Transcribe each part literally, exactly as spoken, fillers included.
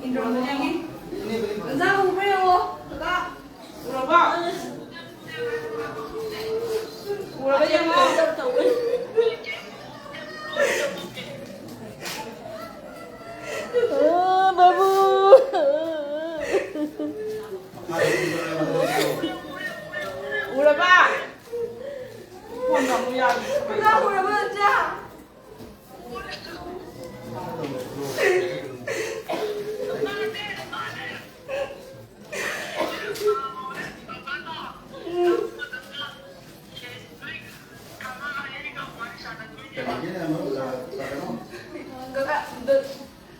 ꯏꯟꯗ꯭ꯔꯣꯗ ꯌꯦꯡꯉꯤ꯫ ꯅꯟꯖꯥ ꯎꯕ꯭ꯔꯥ ꯌꯦꯡꯉꯣ꯫ ꯀꯀꯥ꯫ ꯎꯔꯕꯣ? ꯎꯔꯕ ꯌꯦꯡꯉꯣ꯫ ꯑꯥ, ꯕꯥꯕꯨ꯫ ꯎꯔꯕ? ꯐꯣꯟ ꯑꯃꯨꯛ ꯌꯥꯗ꯭ꯔꯦ꯫ ꯀꯀꯥ ꯎꯔꯕ ꯅꯠꯇ꯭ꯔꯥ? ꯀꯀꯥ, ꯗ-,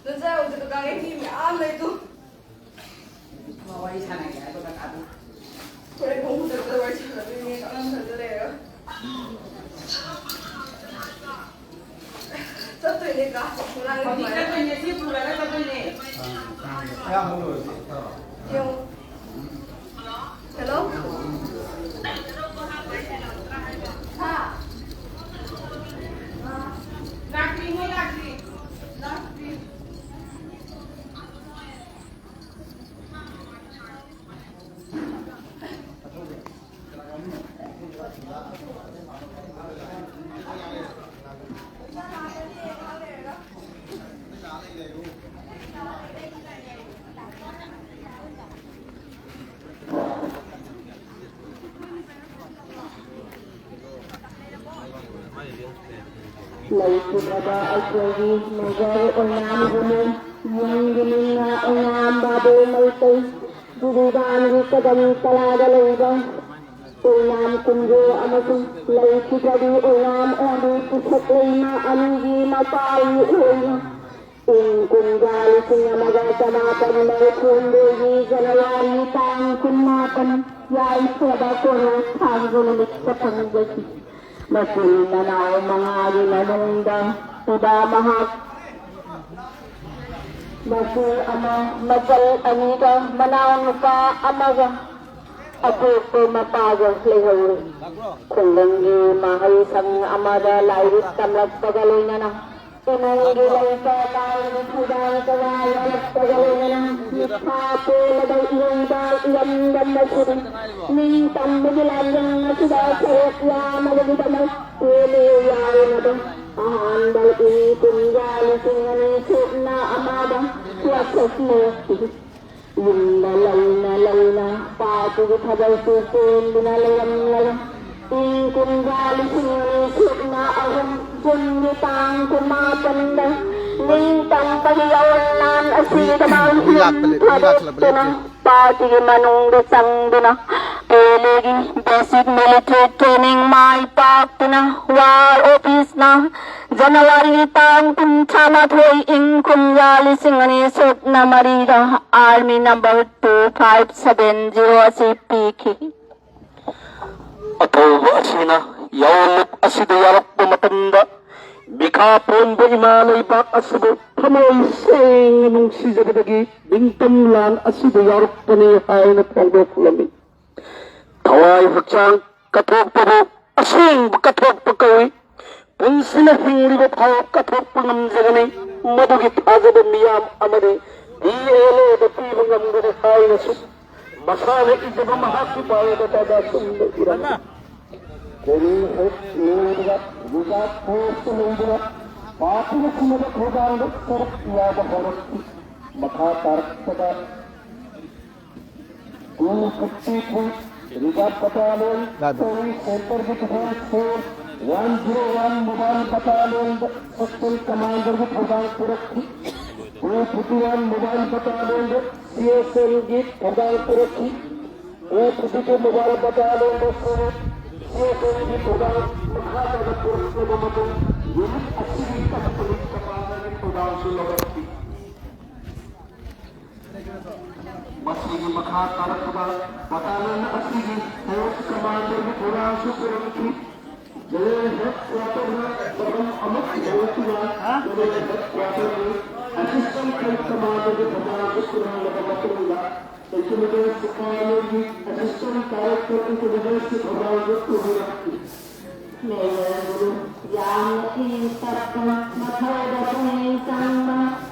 ꯗꯣꯟꯆꯥ ꯍꯣꯏꯗ ꯀꯀꯥꯒꯤ ꯃꯤ ꯃꯌꯥꯝ ꯂꯩ ꯇꯨ꯫ ꯃꯥ ꯋꯥꯔꯤ ꯁꯥꯟꯅꯒꯦ ꯍꯥꯏꯕ ꯀꯀꯥꯗꯨ꯫ ꯍꯣꯔꯦꯟ ꯐꯃꯨꯡ ꯆꯠꯄꯗ ꯋꯥꯔꯤ ꯁꯥꯟꯅꯗꯣꯏꯅꯦ, ꯀꯥꯡꯈꯟ ꯈꯜꯂ ꯂꯩꯔꯒ꯫ ꯆꯠꯇꯣꯏꯅꯦ ꯀꯥ꯫ ꯍꯧꯖꯤꯛ ꯆꯠꯇꯣꯏꯅꯦ, ꯁꯤ ꯄꯨꯔꯒ ꯆꯠꯇꯣꯏꯅꯦ꯫ ꯌꯦꯡꯉꯣ꯫ ꯍꯜꯂꯣ? ꯍꯥ? ꯂꯥꯛꯇ꯭ꯔꯤ, ꯃꯣꯏ ꯂꯥꯛꯇ꯭ꯔꯤ꯫ ꯂꯥꯛꯇ꯭ꯔꯤ꯫ ꯂꯩꯈꯤꯗ꯭ꯔꯕ ꯑꯩꯈꯣꯏꯒꯤ ꯃꯦꯖꯔ ꯑꯣꯏꯅꯥꯝꯒꯤ ꯃꯤꯡ, ꯌꯨꯝꯒꯤ ꯃꯤꯡꯅ ꯑꯣꯏꯅꯥꯝ ꯕꯥꯕꯨ ꯃꯩꯇꯩ, ꯖꯤꯔꯤꯕꯥꯝꯒꯤ ꯀꯗꯝ ꯇꯔꯥꯗ ꯂꯩꯕ ꯑꯣꯏꯅꯥꯝ ꯀꯨꯟꯖꯣ ꯑꯃꯁꯨꯡ ꯂꯩꯈꯤꯗ꯭ꯔꯕꯤ ꯑꯣꯏꯅꯥꯝ ꯑꯣꯡꯕꯤ ꯄꯤꯁꯛ ꯂꯩꯃ ꯑꯅꯤꯒꯤ ꯃꯄꯥꯒꯤ ꯑꯣꯏꯅ ꯏꯪ ꯀꯨꯝꯖꯥ ꯂꯤꯁꯤꯡ ꯑꯃꯒ ꯆꯃꯥꯄꯟ ꯃꯔꯤꯐꯨ ꯍꯨꯝꯗꯣꯏꯒꯤ ꯖꯅꯋꯥꯔꯤ ꯇꯥꯡ ꯀꯨꯟꯃꯥꯄꯟ ꯌꯥꯏꯐꯔꯕ ꯀꯣꯔꯣ ꯊꯥꯡꯖ ꯅꯨꯃꯤꯠꯇ ꯐꯪꯖꯈꯤ꯫ ꯃꯆꯤꯟ ꯃꯅꯥꯎ ꯃꯉꯥꯒꯤ ꯃꯅꯨꯡꯗ ꯄꯤꯕ ꯃꯍꯥꯛ ꯃꯆꯦ ꯑꯃ, ꯃꯆꯜ ꯑꯅꯤꯒ ꯃꯅꯥꯎ ꯅꯨꯄꯥ ꯑꯃꯒ ꯑꯇꯣꯞꯄ ꯃꯄꯥꯒ ꯂꯩꯍꯧꯔꯦ꯫ ꯈꯨꯡꯒꯪꯒꯤ ꯃꯍꯩꯁꯪ ꯑꯃꯗ ꯂꯥꯏꯔꯤꯛ ꯇꯝꯂꯛꯄꯒ ꯂꯣꯏꯅꯅ ꯏꯃꯨꯡꯒꯤ ꯂꯩꯇ ꯂꯥꯏꯔꯒꯤ ꯊꯧꯗꯥꯡ ꯀꯌꯥ ꯌꯥꯎꯔꯛꯄꯒ ꯂꯣꯏꯅꯅ ꯅꯤꯡꯊꯥ ꯄꯦꯜꯂꯕ ꯏꯔꯩꯕꯥꯛ ꯏꯔꯝꯗꯝ ꯑꯁꯤꯗ ꯅꯤꯡꯇꯝꯕꯒꯤ ꯂꯥꯟꯖꯪ ꯑꯁꯤꯗ ꯁꯔꯨꯛ ꯌꯥꯅꯕꯒꯤꯗꯃꯛ ꯄꯦꯜꯂꯦ ꯌꯥꯎꯅꯕ ꯑꯍꯥꯟꯕ ꯏꯪ ꯀꯨꯝꯖꯥ ꯂꯤꯁꯤꯡ ꯑꯅꯤ ꯁꯨꯞꯅ ꯑꯃꯗ ꯋꯥꯁꯛꯅꯔꯛꯈꯤ꯫ ꯌꯨꯝꯗ ꯂꯩꯅ ꯂꯩꯅ ꯄꯥꯔꯇꯤꯒꯤ ꯊꯕꯛꯁꯨ ꯆꯦꯟꯗꯨꯅ ꯂꯩꯔꯝꯂꯒ ꯏꯪ ꯀꯨꯝꯖꯥ ꯂꯤꯁꯤꯡ ꯑꯅꯤ ꯁꯨꯞꯅ ꯑꯍꯨꯝ ꯖꯨꯟꯒꯤ ꯇꯥꯡ ꯀꯨꯟꯃꯥꯄꯟꯗ ꯅꯤꯡꯇꯝꯕꯒꯤ ꯌꯥꯑꯣꯟꯂꯥꯟ ꯑꯁꯤꯒꯤꯗꯃꯛ ꯌꯨꯝ ꯊꯥꯗꯣꯛꯇꯨꯅ ꯄꯥꯔꯇꯤꯒꯤ ꯃꯅꯨꯡꯗ ꯆꯪꯗꯨꯅ ꯄꯦꯂꯦꯒꯤ basic military training ꯃꯥꯏ ꯄꯥꯛꯇꯨꯅ war office ꯅ ꯖꯅꯋꯥꯔꯤꯒꯤ ꯇꯥꯡ ꯀꯨꯟꯊ꯭ꯔꯥ ꯃꯥꯊꯣꯏ ꯏꯪ ꯀꯨꯝꯖꯥ ꯂꯤꯁꯤꯡ ꯑꯅꯤ ꯁꯨꯞꯅ ꯃꯔꯤꯗ army number two five seven zero ꯑꯁꯤ ꯄꯤꯈꯤ꯫ ꯑꯊꯧꯕ ꯑꯁꯤꯅ ꯌꯥꯑꯣꯟꯂꯨꯞ ꯑꯁꯤꯗ ꯌꯥꯔꯛꯄ ꯃꯇꯝꯗ ꯃꯤꯈꯥ ꯄꯣꯟꯕ ꯏꯃꯥ ꯂꯩꯕꯥꯛ ꯑꯁꯤꯕꯨ ꯊꯃꯣꯏ ꯁꯦꯡꯅ ꯅꯨꯡꯁꯤꯖꯕꯗꯒꯤ ꯅꯤꯡꯇꯝ ꯂꯥꯟ ꯑꯁꯤꯗ ꯌꯥꯎꯔꯛꯄꯅꯤ ꯍꯥꯏꯅ ꯐꯣꯡꯗꯣꯛꯂꯝꯃꯤ꯫ ꯊꯋꯥꯏ ꯍꯛꯆꯥꯡ ꯀꯠꯊꯣꯛꯄꯕꯨ ꯑꯁꯦꯡꯕ ꯀꯠꯊꯣꯛꯄ ꯀꯧꯏ꯫ ꯄꯨꯟꯁꯤꯅ ꯍꯤꯡꯂꯤꯕ ꯐꯥꯎ ꯀꯠꯊꯣꯛꯄ ꯉꯝꯖꯒꯅꯤ꯫ ꯃꯗꯨꯒꯤ ꯊꯥꯖꯕ ꯃꯤꯌꯥꯝ ꯑꯃꯗꯤ ꯗꯤ ꯑꯦꯜ ꯑꯦꯗ ꯄꯤꯕ ꯉꯝꯒꯅꯤ ꯍꯥꯏꯅꯁꯨ ꯃꯁꯥꯅ ꯏꯖꯕ ꯃꯍꯥꯛꯀꯤ ꯕꯥꯏꯑꯣꯗꯥꯇꯥꯗ ꯑꯁꯨꯝꯅ ꯏꯔꯝꯃꯤ꯫ ꯇ꯭ꯔꯦꯅꯤꯡ ꯍꯦꯛ ꯂꯣꯏꯕꯒ ꯔꯤꯖꯥꯔꯚ ꯐꯣꯔꯁꯇ ꯂꯩꯗꯨꯅ ꯄꯥꯔꯇꯤꯅ ꯁꯤꯟꯅꯕ ꯊꯧꯗꯥꯡꯗ ꯁꯔꯨꯛ ꯌꯥꯕ ꯍꯧꯔꯛꯈꯤ꯫ ꯃꯈꯥ ꯇꯥꯔꯛꯄꯗ two fifty three Reserve Battalion, Service Center with Force one zero one Mobile Battalion, Section Commander with Hudang Puraki, two fifty one Mobile Battalion, C S M with Hudang Puraki, two fifty two Mobile Battalion, C S M with Hudang Makata Puraki, Unit Assistant Police Commander with Hudang Sulawesi. ꯃꯁꯤꯒꯤ ꯃꯈꯥ ꯇꯥꯔꯛꯄꯗ ꯕꯇꯥꯂꯤꯌꯟ ꯑꯁꯤꯒꯤ force ꯀꯃꯥꯟꯗꯔꯒꯤ ꯊꯧꯔꯥꯡꯁꯨ ꯄꯨꯔꯛꯈꯤ꯫ General head ꯀ꯭ꯋꯥꯇꯔꯅ ꯃꯐꯝ ꯑꯃ ꯌꯧꯔꯛꯇꯨꯅ general head ꯀ꯭ꯋꯥꯇꯔꯒꯤ assistant ꯀꯃꯥꯟꯗꯔꯒꯤ ꯊꯧꯗꯥꯡꯁꯨ ꯇꯨꯔꯥꯜꯂꯕ ꯃꯇꯨꯡꯗ, intelligence ꯗꯤꯄꯥꯔꯠꯃꯦꯟꯒꯤ assistant director ꯏꯟꯇꯤꯂꯤꯖꯦꯟꯁꯀꯤ ꯊꯧꯗꯥꯡꯁꯨ ꯇꯨꯔꯥꯜꯂꯛꯈꯤ꯫ Mayor ꯒꯨꯔꯨ ꯌꯥꯝꯅ ꯏꯪ ꯇꯞꯄ, ꯃꯊꯧꯗ ꯄꯨꯛꯅꯤꯡ ꯆꯪꯕ,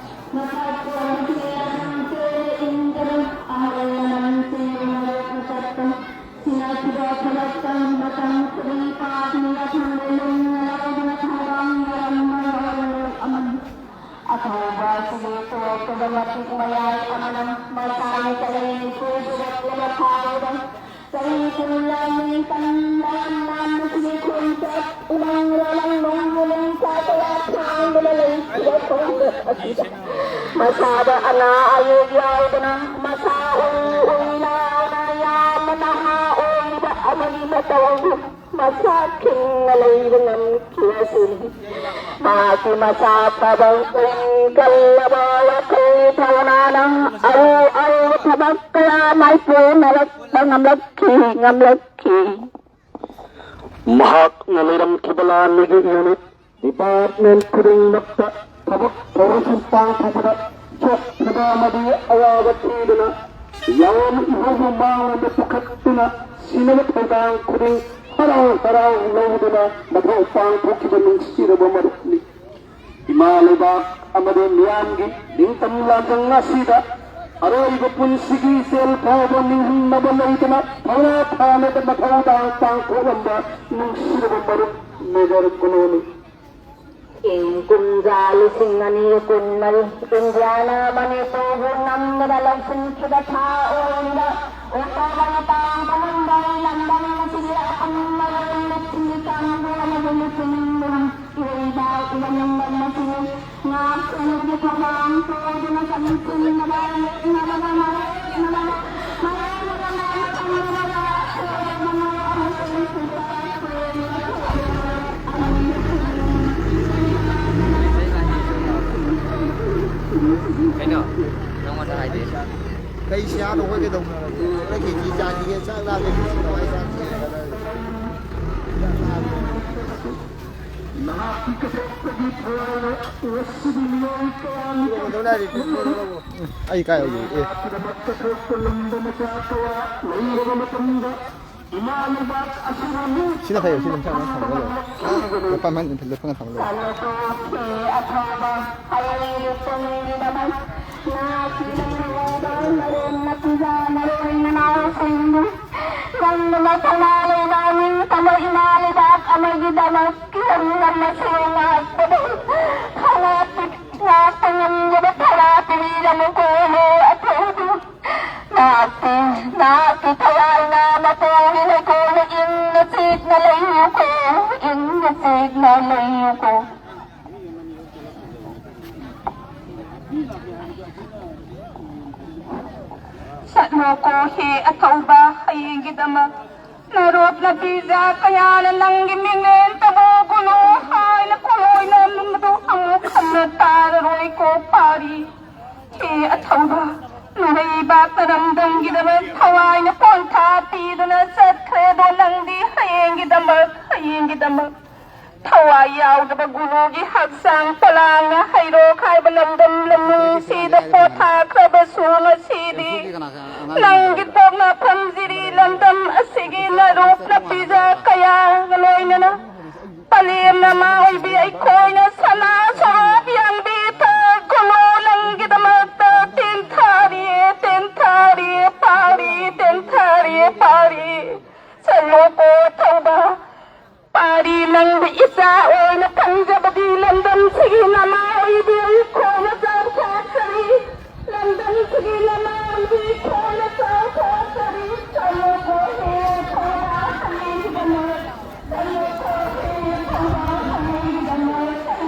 ꯃꯊꯛ ꯊꯣꯡꯕꯁꯤꯡ ꯌꯥꯝ ꯇꯣꯏꯅ ꯏꯟꯗꯕ, ꯑꯍꯜ ꯂꯃꯟꯁꯤꯡ ꯃꯔꯛꯇ ꯆꯠꯄ, ꯁꯤꯟꯅꯈꯤꯕ ꯊꯕꯛꯇ ꯃꯇꯝ ꯈꯨꯗꯤꯡ ꯄꯥꯛꯅ ꯊꯝꯕ ꯂꯨꯝꯅ ꯂꯧꯗꯨꯅ ꯊꯧꯔꯥꯡ ꯌꯥꯔꯝꯕ ꯃꯑꯣꯡ ꯑꯃꯅꯤ꯫ ꯑꯊꯧꯕ ꯑꯁꯤꯒꯤ ꯇꯣꯛꯇꯕ ꯃꯇꯤꯛ ꯃꯌꯥꯏ ꯑꯃꯅ ꯃꯁꯥꯒꯤ ꯆꯍꯤ ꯅꯤꯐꯨ ꯁꯨꯔꯛꯂꯕ ꯐꯥꯎꯕꯗ ꯆꯍꯤ ꯀꯨꯟ ꯂꯥꯟꯃꯤ ꯇꯝ ꯂꯥꯟ ꯂꯥꯟꯕꯁꯤꯒꯤ ꯈꯣꯡꯆꯠ ꯎꯃꯪ ꯋꯥꯃꯪ ꯅꯣꯡꯖꯨ ꯅꯨꯡꯁꯥ ꯀꯌꯥ ꯊꯥꯡꯗꯨꯅ ꯂꯩꯈꯤꯕ ꯈꯣꯡꯆꯠ ꯑꯁꯤꯗ ꯃꯁꯥꯗ ꯑꯅꯥ ꯑꯌꯦꯛ ꯌꯥꯎꯗꯅ ꯃꯁꯥ ꯎꯏ ꯎꯏ ꯂꯥꯎꯅ ꯌꯥꯝꯅ ꯅꯍꯥ ꯑꯣꯏꯔꯤꯕ ꯑꯃꯒꯤ ꯃꯇꯧ ꯑꯗꯨ ꯃꯁꯥ ꯈꯤꯡꯅ ꯂꯩꯕ ꯉꯝꯈꯤꯕꯁꯤꯅꯤ꯫ ꯃꯍꯥꯛꯀꯤ ꯃꯁꯥ ꯐꯕ ꯄꯨꯛꯅꯤꯡ ꯀꯜꯂꯕ ꯋꯥꯈꯜ ꯊꯧꯅꯥꯅ ꯑꯔꯨ ꯑꯔꯨꯕ ꯊꯕꯛ ꯀꯌꯥ ꯃꯥꯏꯄꯨꯅꯔꯛꯄ ꯉꯝꯂꯛꯈꯤ, ꯉꯝꯂꯛꯈꯤ꯫ ꯃꯍꯥꯛꯅ ꯂꯩꯔꯝꯈꯤꯕ ꯂꯥꯟꯃꯤꯒꯤ ꯌꯨꯅꯤꯠ ꯗꯤꯄꯥꯔꯠꯃꯦꯟ ꯈꯨꯗꯤꯡꯃꯛꯇ ꯊꯕꯛ ꯊꯧꯔꯝꯁꯤꯡ ꯄꯥꯡꯊꯣꯛꯄꯗ ꯆꯣꯛꯊꯕ ꯑꯃꯗꯤ ꯑꯋꯥꯕ ꯊꯤꯗꯅ ꯌꯥꯑꯣꯟ ꯏꯍꯧꯕꯨ ꯃꯥꯡꯂꯣꯝꯗ ꯄꯨꯈꯠꯇꯨꯅ ꯁꯤꯟꯅꯕ ꯊꯧꯗꯥꯡ ꯈꯨꯗꯤꯡ ꯍꯔꯥꯎ ꯍꯔꯥꯎ ꯂꯧꯗꯨꯅ ꯃꯊꯧ ꯄꯥꯡꯊꯣꯛꯈꯤꯕ ꯅꯨꯡꯁꯤꯔꯕ ꯃꯔꯨꯞꯅꯤ꯫ ꯏꯃꯥ ꯂꯩꯕꯥꯛ ꯑꯃꯗꯤ ꯃꯤꯌꯥꯝꯒꯤ ꯅꯤꯡꯇꯝ ꯂꯥꯟꯖꯪ ꯑꯁꯤꯗ ꯑꯔꯣꯏꯕ ꯄꯨꯟꯁꯤꯒꯤ ꯏꯆꯦꯜ ꯐꯥꯎꯕ ꯅꯤꯡꯍꯟꯅꯕ ꯂꯩꯇꯅ ꯊꯧꯅꯥ ꯐꯅꯕ ꯃꯊꯧꯗꯥꯡ ꯄꯥꯡꯊꯣꯛꯂꯝꯕ ꯅꯨꯡꯁꯤꯔꯕ ꯃꯔꯨꯞ ꯃꯦꯖꯔ ꯀꯨꯅꯣꯅꯤ꯫ ꯏꯪ ꯀꯨꯝꯖꯥ ꯂꯤꯁꯤꯡ ꯑꯅꯤ ꯀꯨꯟꯃꯔꯤ ꯏꯟꯗꯤꯌꯥꯅ ꯃꯅꯤꯄꯨꯔꯕꯨ ꯅꯝꯗꯅ ꯂꯧꯁꯤꯟꯈꯤꯕ ꯊꯥ ꯑꯣꯏꯔꯤꯕ ꯑꯣꯛꯇꯣꯕꯔ ꯇꯥꯡ ꯀꯨꯟꯍꯨꯝꯗꯣꯏ ꯂꯝꯗꯝ ꯑꯁꯤꯒꯤ ꯑꯄꯨꯟꯕ ꯂꯝꯗꯝꯁꯤꯡꯒꯤ ꯀꯥꯡꯕꯨ ꯑꯃꯕꯨ ꯂꯨꯆꯤꯡꯗꯨꯅ ꯏꯔꯩꯕꯥꯛ ꯏꯔꯝꯗꯝ ꯑꯁꯤꯕꯨ ꯉꯥꯛꯇꯨꯅꯒꯤ ꯊꯧꯔꯥꯡ ꯇꯧꯗꯨꯅ ꯆꯪꯁꯤꯟꯅꯕ ꯂꯦꯞꯅꯕ ꯃꯥꯏꯌꯣꯛꯅꯕ ꯃꯥꯏꯌꯣꯛꯅꯕ ꯃꯥꯏꯌꯣꯛꯅꯕ ꯀꯩꯅꯣ? ꯅꯪꯉꯣꯟꯗ ꯍꯥꯏꯗꯦ꯫ ꯀꯩ ꯁꯤꯌꯥꯅꯣ ꯑꯩꯈꯣꯏ ꯀꯩꯗꯧꯅꯔꯒꯦ? ꯈꯔ ꯈꯦꯆꯤ ꯆꯥꯈꯤꯒꯦ, ꯆꯥꯛ ꯂꯥꯝꯃꯦ, ꯈꯦꯆꯤ ꯀꯃꯥꯏ ꯆꯥꯁꯤꯒꯦ? ꯅꯍꯥꯛ ꯑꯩ ꯀꯥꯏ ꯍꯧꯖꯤꯛ? ꯑꯦ꯫ ꯁꯤꯅ ꯐꯩꯌꯦ, ꯁꯤꯅ ꯃꯊꯪ ꯃꯊꯪ ꯊꯝꯃꯒ ꯂꯣꯏꯔꯦ꯫ ꯂꯨꯄꯥ ꯑꯃ ꯑꯅꯤ ꯂꯦꯞꯄꯒ ꯊꯝꯃꯒ ꯂꯣꯏꯔꯦ꯫ ꯅꯪꯅ ꯊꯧꯅꯥ ꯂꯩꯕ ꯅꯤꯡꯇꯝꯕ ꯏꯃꯥ ꯂꯩꯕꯥꯛ ꯑꯃꯒꯤꯗꯃꯛ ꯀꯤꯔꯝ ꯉꯝꯕꯁꯨ ꯉꯥꯛꯄꯗ ꯊꯧꯅꯥ ꯄꯤ-, ꯉꯥꯛꯄ ꯉꯝꯗꯕ ꯊꯧꯅꯥ ꯄꯤꯕꯤꯔꯝꯃꯨꯀꯣ, ꯍꯦ ꯑꯊꯧꯕ꯫ ꯅꯍꯥꯛꯀꯤ, ꯅꯍꯥꯛꯀꯤ ꯊꯋꯥꯏꯅ ꯃꯇꯣꯟꯒꯤ ꯂꯩꯀꯣꯜꯗ ꯏꯪꯅ ꯆꯤꯛꯅ ꯂꯩꯌꯨꯀꯣ, ꯏꯪꯅ ꯆꯤꯛꯅ ꯂꯩꯌꯨꯀꯣ꯫ ꯆꯠꯂꯣꯀꯣ ꯍꯦ ꯑꯊꯧꯕ, ꯍꯌꯦꯡꯒꯤꯗꯃꯛ ꯅꯔꯣꯞꯅ ꯄꯤꯖ ꯀꯌꯥꯅ ꯅꯪꯒꯤ ꯃꯤꯡꯂꯦꯟ ꯇꯕꯣꯒꯨꯂꯣ ꯍꯥꯏꯅ ꯈꯣꯜꯂꯣꯏꯅꯔꯝꯕꯗꯨ ꯑꯃꯨꯛ ꯍꯟꯅ ꯇꯥꯔꯔꯣꯏꯀꯣ ꯄꯥꯔꯤ꯫ ꯍꯦ ꯑꯊꯧꯕ, ꯅꯔꯩꯕꯥꯛ ꯅꯔꯝꯗꯝꯒꯤꯗꯃꯛ ꯊꯋꯥꯏꯅ ꯄꯣꯟꯊꯥ ꯄꯤꯗꯨꯅ ꯆꯠꯈ꯭ꯔꯦꯗꯣ ꯅꯪꯗꯤ ꯍꯌꯦꯡꯒꯤꯗꯃꯛ, ꯍꯌꯦꯡꯒꯤꯗꯃꯛ꯫ ꯊꯋꯥꯏ ꯌꯥꯎꯗꯕ ꯒꯨꯔꯨꯒꯤ ꯍꯛꯆꯥꯡ ꯄꯣꯂꯥꯡꯅ ꯍꯩꯔꯣꯛ ꯍꯥꯏꯕ ꯂꯝꯗꯝ ꯂꯝꯅꯨꯡꯁꯤꯗ ꯄꯣꯊꯥꯈ꯭ꯔꯕꯁꯨ ꯉꯁꯤꯗꯤ ꯅꯪꯒꯤ ꯄꯣꯛꯅꯐꯝ ꯖꯤꯔꯤ ꯂꯝꯗꯝ ꯑꯁꯤꯒꯤ ꯅꯔꯣꯞꯅ ꯄꯤꯖ ꯀꯌꯥꯒ ꯂꯣꯏꯅꯅ ꯄꯂꯦꯝꯅ ꯃꯥ ꯑꯣꯏꯕꯤ ꯑꯩꯈꯣꯏꯅ ꯁꯅꯥ ꯁꯣꯔꯣꯛ ꯌꯥꯡꯕꯤ ꯇꯔ ꯀꯨꯟꯃꯣ ꯅꯪꯒꯤꯗꯃꯛꯇ ꯇꯦꯟꯊꯥꯔꯤꯌꯦ, ꯇꯦꯟꯊꯥꯔꯤꯌꯦ ꯄꯥꯔꯤ, ꯇꯦꯟꯊꯥꯔꯤꯌꯦ ꯄꯥꯔꯤ꯫ ꯆꯠꯂꯣꯀꯣ ꯊꯧꯕ꯫ ꯄꯥꯔꯤ ꯅꯪꯕꯨ ꯏꯆꯥ ꯑꯣꯏꯅ ꯐꯪꯖꯕꯗꯤ ꯂꯝꯗꯝꯁꯤꯒꯤ ꯅꯃꯥ ꯑꯣꯏꯕꯤ ꯑꯩꯈꯣꯏꯅ ꯆꯥꯎꯊꯣꯛꯆꯔꯤ꯫ ꯂꯝꯗꯝꯁꯤꯒꯤ ꯅꯃꯥ ꯑꯣꯏꯕꯤ ꯑꯩꯈꯣꯏꯅ ꯆꯥꯎꯊꯣꯛꯆꯔꯤ꯫ ꯆꯠꯂꯣꯀꯣ ꯍꯦ ꯊꯧꯕ ꯍꯌꯦꯡꯒꯤꯗꯃꯛ꯫ ꯆꯠꯂꯣꯀꯣ ꯍꯦ ꯊꯧꯕ ꯍꯌꯦꯡꯒꯤꯗꯃꯛ꯫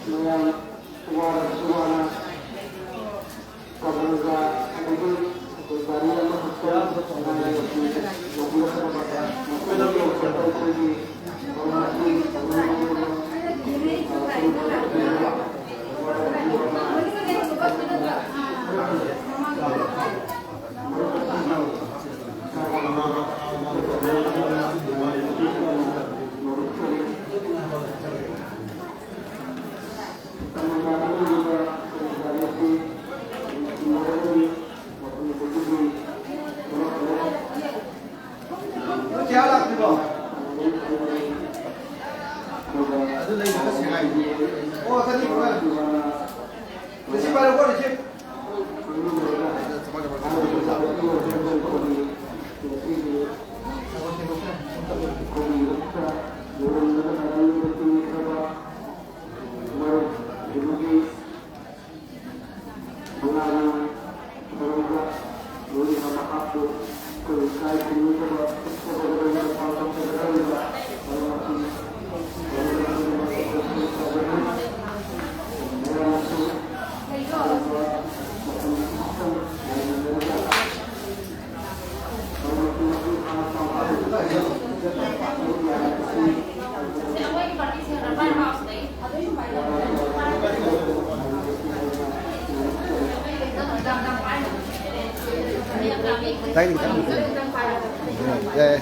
ꯃꯌꯥꯝ ꯋꯥꯔꯕꯁꯨ ꯋꯥꯅ ꯀꯕꯨꯏꯒ ꯑꯗꯒꯤ ꯑꯩꯈꯣꯏ ꯒꯥꯔꯤ ꯑꯃꯈꯛꯇ ꯉꯥꯏꯔꯕꯁꯨ ꯌꯧꯕꯤꯔꯛꯀꯗꯕ ꯃꯐꯝ ꯑꯃ ꯑꯣꯏꯕ ꯑꯩꯈꯣꯏꯒꯤ ꯃꯔꯨꯞ ꯑꯁꯤ ꯌꯥꯏ꯫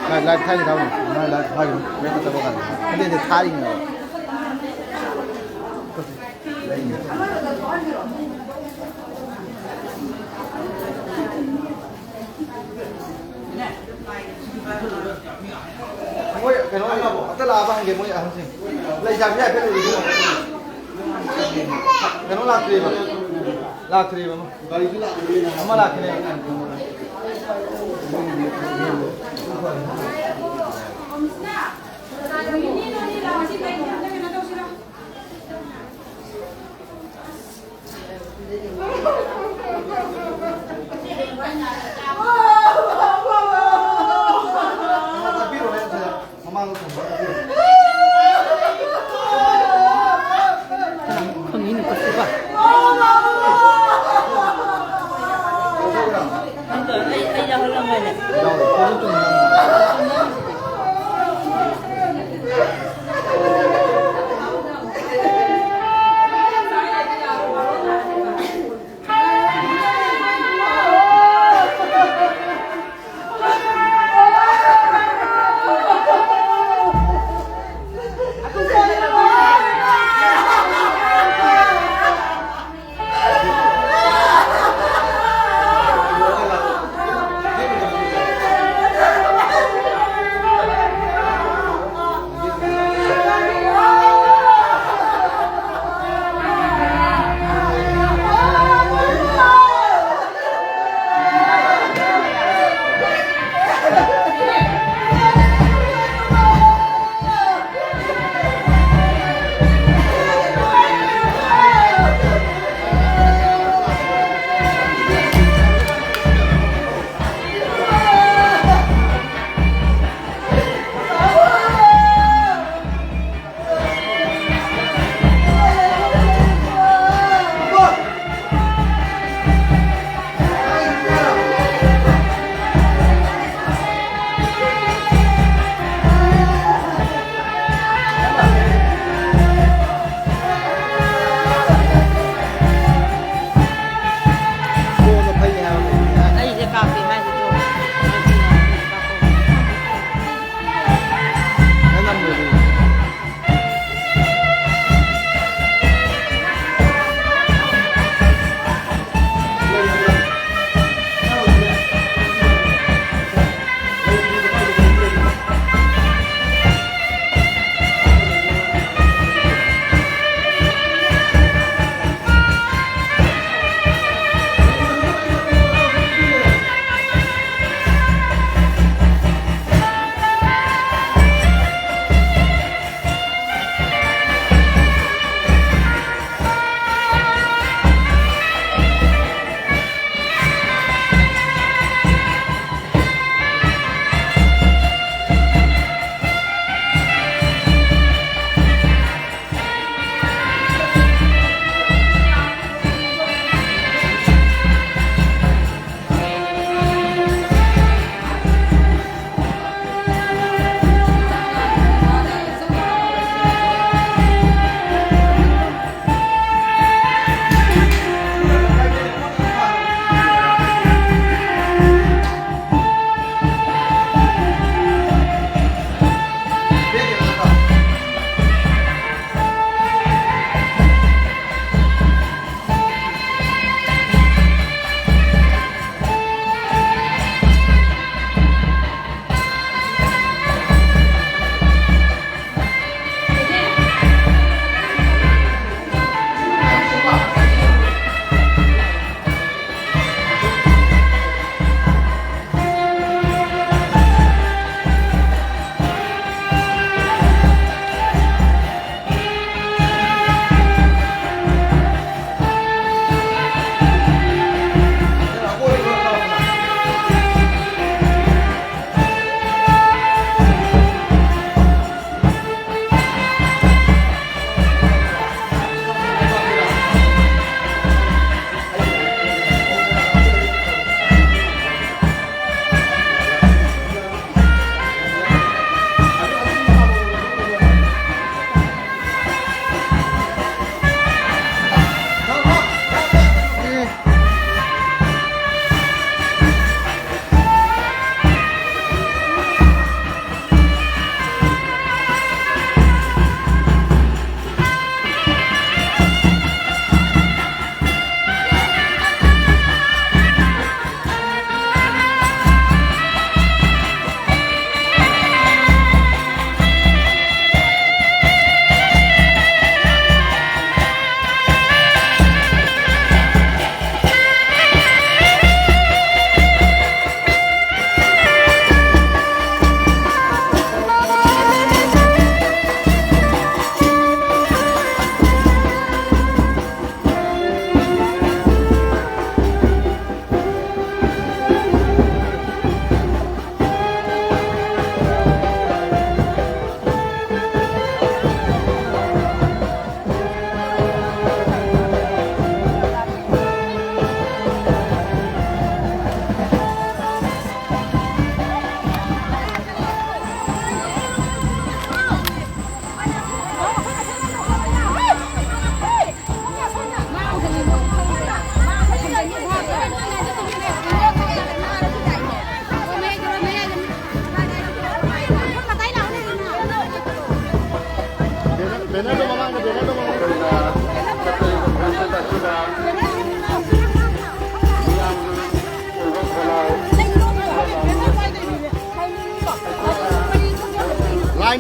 ꯂꯥꯏꯚ ꯊꯥꯒꯦ ꯇꯧꯕꯅꯤ꯫ ꯃꯥ ꯂꯥꯏꯚ ꯊꯥꯒꯦ꯫ ꯃꯦꯠꯇ ꯆꯠꯄ ꯀꯥꯟꯗ꯫ ꯑꯗꯨꯗꯤ ꯊꯥꯔꯤꯅꯦꯕ꯫ ꯍꯪꯒꯦ ꯃꯣꯏ ꯑꯍꯟꯁꯤꯡ꯫ ꯂꯩꯁꯥꯕꯤ ꯍꯥꯏꯐꯦꯠ ꯎꯔꯤꯁꯤ꯫ ꯀꯩꯅꯣ ꯂꯥꯛꯇ꯭ꯔꯤꯕ? ꯂꯥꯛꯇ꯭ꯔꯤꯕ ꯑꯃ꯫ ꯑꯃ ꯂꯥꯛꯈꯤꯅꯦ꯫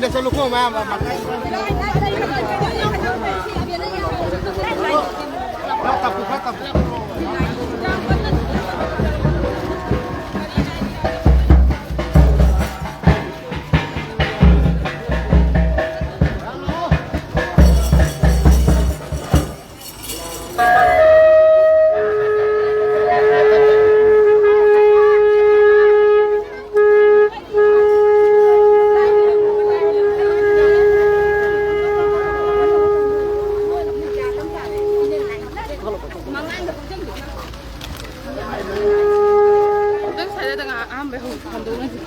ꯆꯠꯂꯨꯀꯣ, ꯃꯌꯥꯝ, ꯃꯌꯥꯝ꯫ ꯈꯔ ꯇꯞꯄꯨ, ꯈꯔ ꯇꯞꯄꯨ꯫ ꯈꯤꯇꯪ ꯁ꯭ꯋꯥꯏꯗ ꯉꯥꯏꯍꯥꯛ ꯑꯍꯥꯟꯕꯩ ꯍꯧ-, ꯍꯧꯗꯣꯛꯅꯁꯤ꯫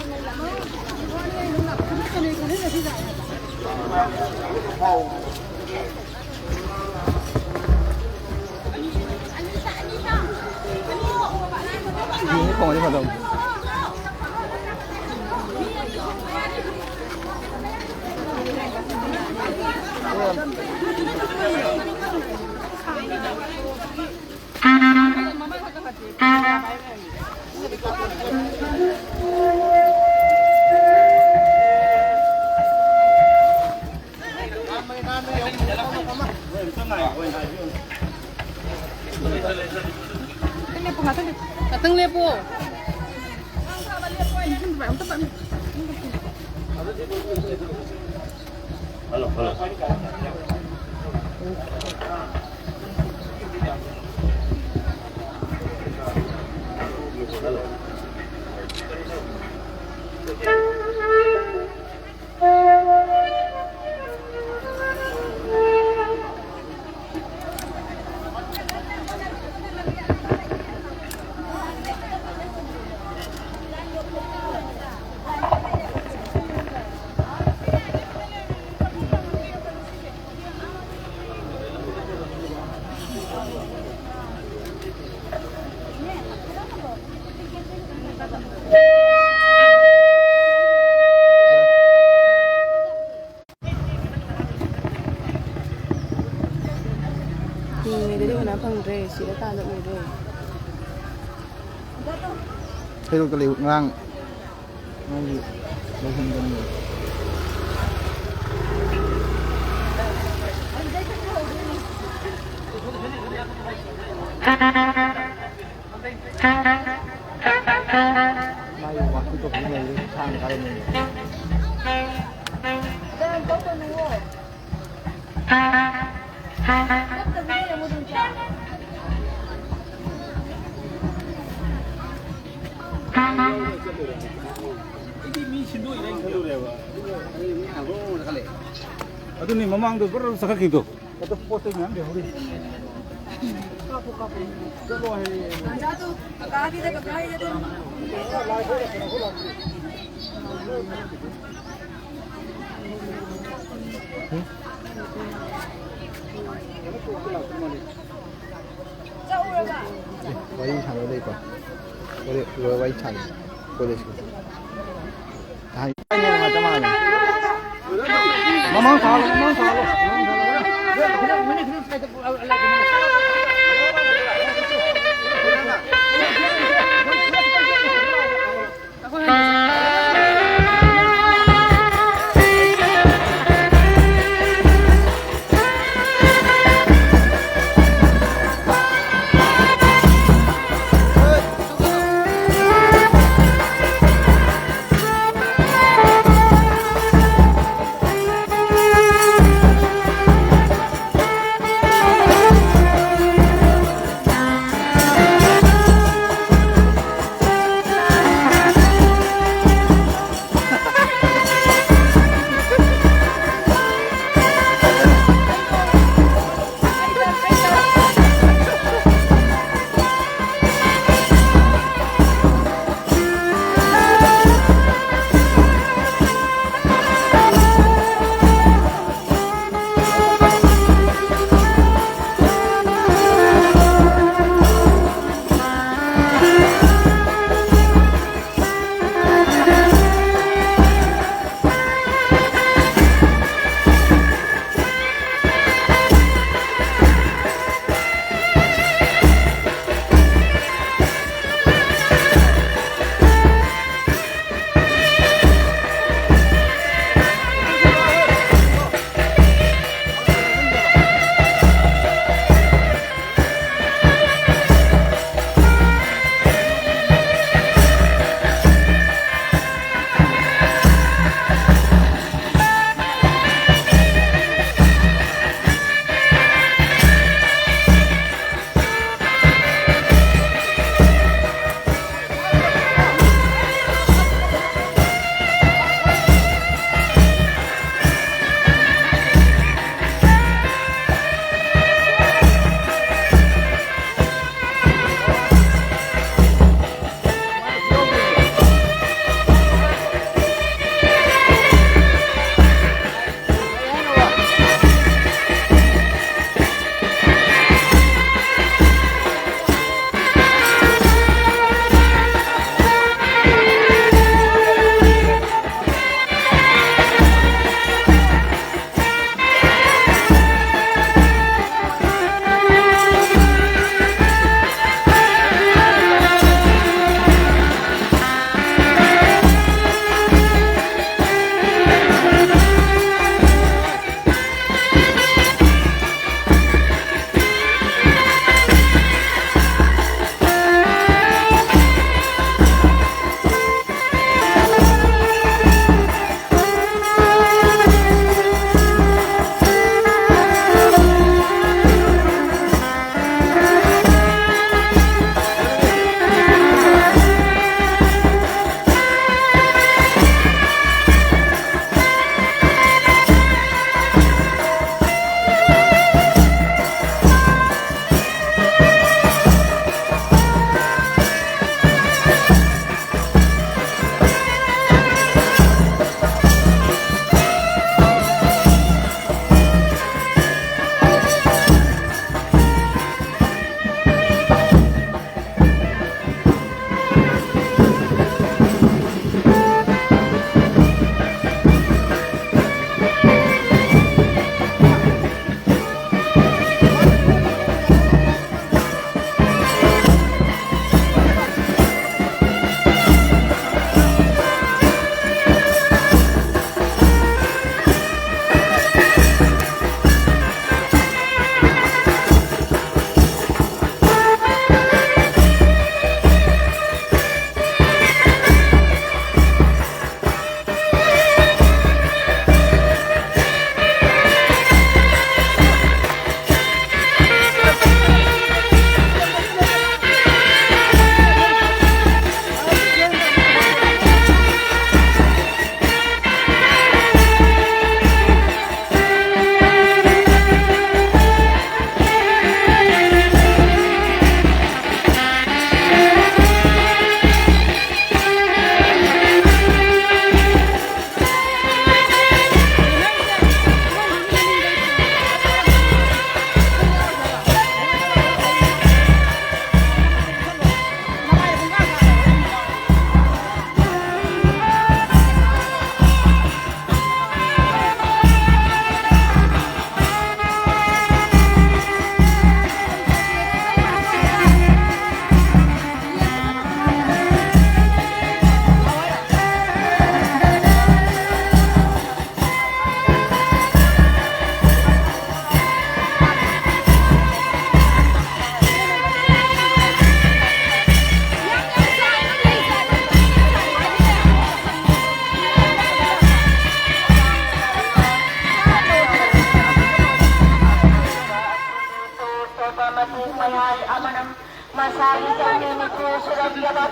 ꯐꯣꯡꯉꯗꯤ ꯐꯗꯧꯕ꯫ ꯉꯥꯛꯇꯪ ꯂꯦꯞꯄꯣ꯫ ꯍꯤꯡꯉꯤꯉꯩꯗꯗꯤ ꯎꯅ ꯐꯪꯗ꯭ꯔꯦ, ꯁꯤꯔꯀꯥꯟꯗ ꯎꯔꯦ꯫ ꯍꯩꯔꯣꯛꯇ ꯂꯩ, ꯉꯔꯥꯡ ꯃꯣꯏꯒꯤ ꯂꯩꯍꯟꯕꯅꯤ꯫ ꯃꯥꯒꯤ ꯋꯥꯛꯀꯤ ꯇꯣꯛꯀꯤ ꯂꯩꯔꯦ, ꯁꯥꯡꯅ ꯀꯥꯔꯝꯃꯦ꯫ ꯑꯗꯨꯅꯤ ꯃꯃꯥꯡꯗ ꯕꯔ ꯆꯠꯈꯠꯈꯤꯕꯗꯣ꯫ ꯑꯗꯣ ꯄꯣꯠ ꯆꯩ ꯃꯌꯥꯝ ꯂꯩꯍꯧꯔꯤ꯫ ꯀꯥꯞꯄꯨ, ꯀꯥꯞꯄꯨ꯫ ꯆꯠꯂꯣ ꯍꯥꯏꯌꯦ꯫ ꯀꯀꯥꯒꯤꯗ, ꯀꯀꯥꯒꯤꯗ ꯑꯗꯨꯝ꯫ ꯆꯠꯂꯨꯔꯕ? ꯑꯦ, ꯋꯥꯔꯤ ꯁꯥꯟꯅ ꯂꯩꯀꯣ꯫ ꯋꯥꯔꯤ, ꯋꯥꯔꯤ ꯁꯥꯟꯅ꯫ ꯀꯣꯂꯦꯖꯀꯤ꯫ ꯃꯃꯥꯡ ꯊꯥꯔꯣ, ꯃꯃꯥꯡ ꯊꯥꯔꯣ꯫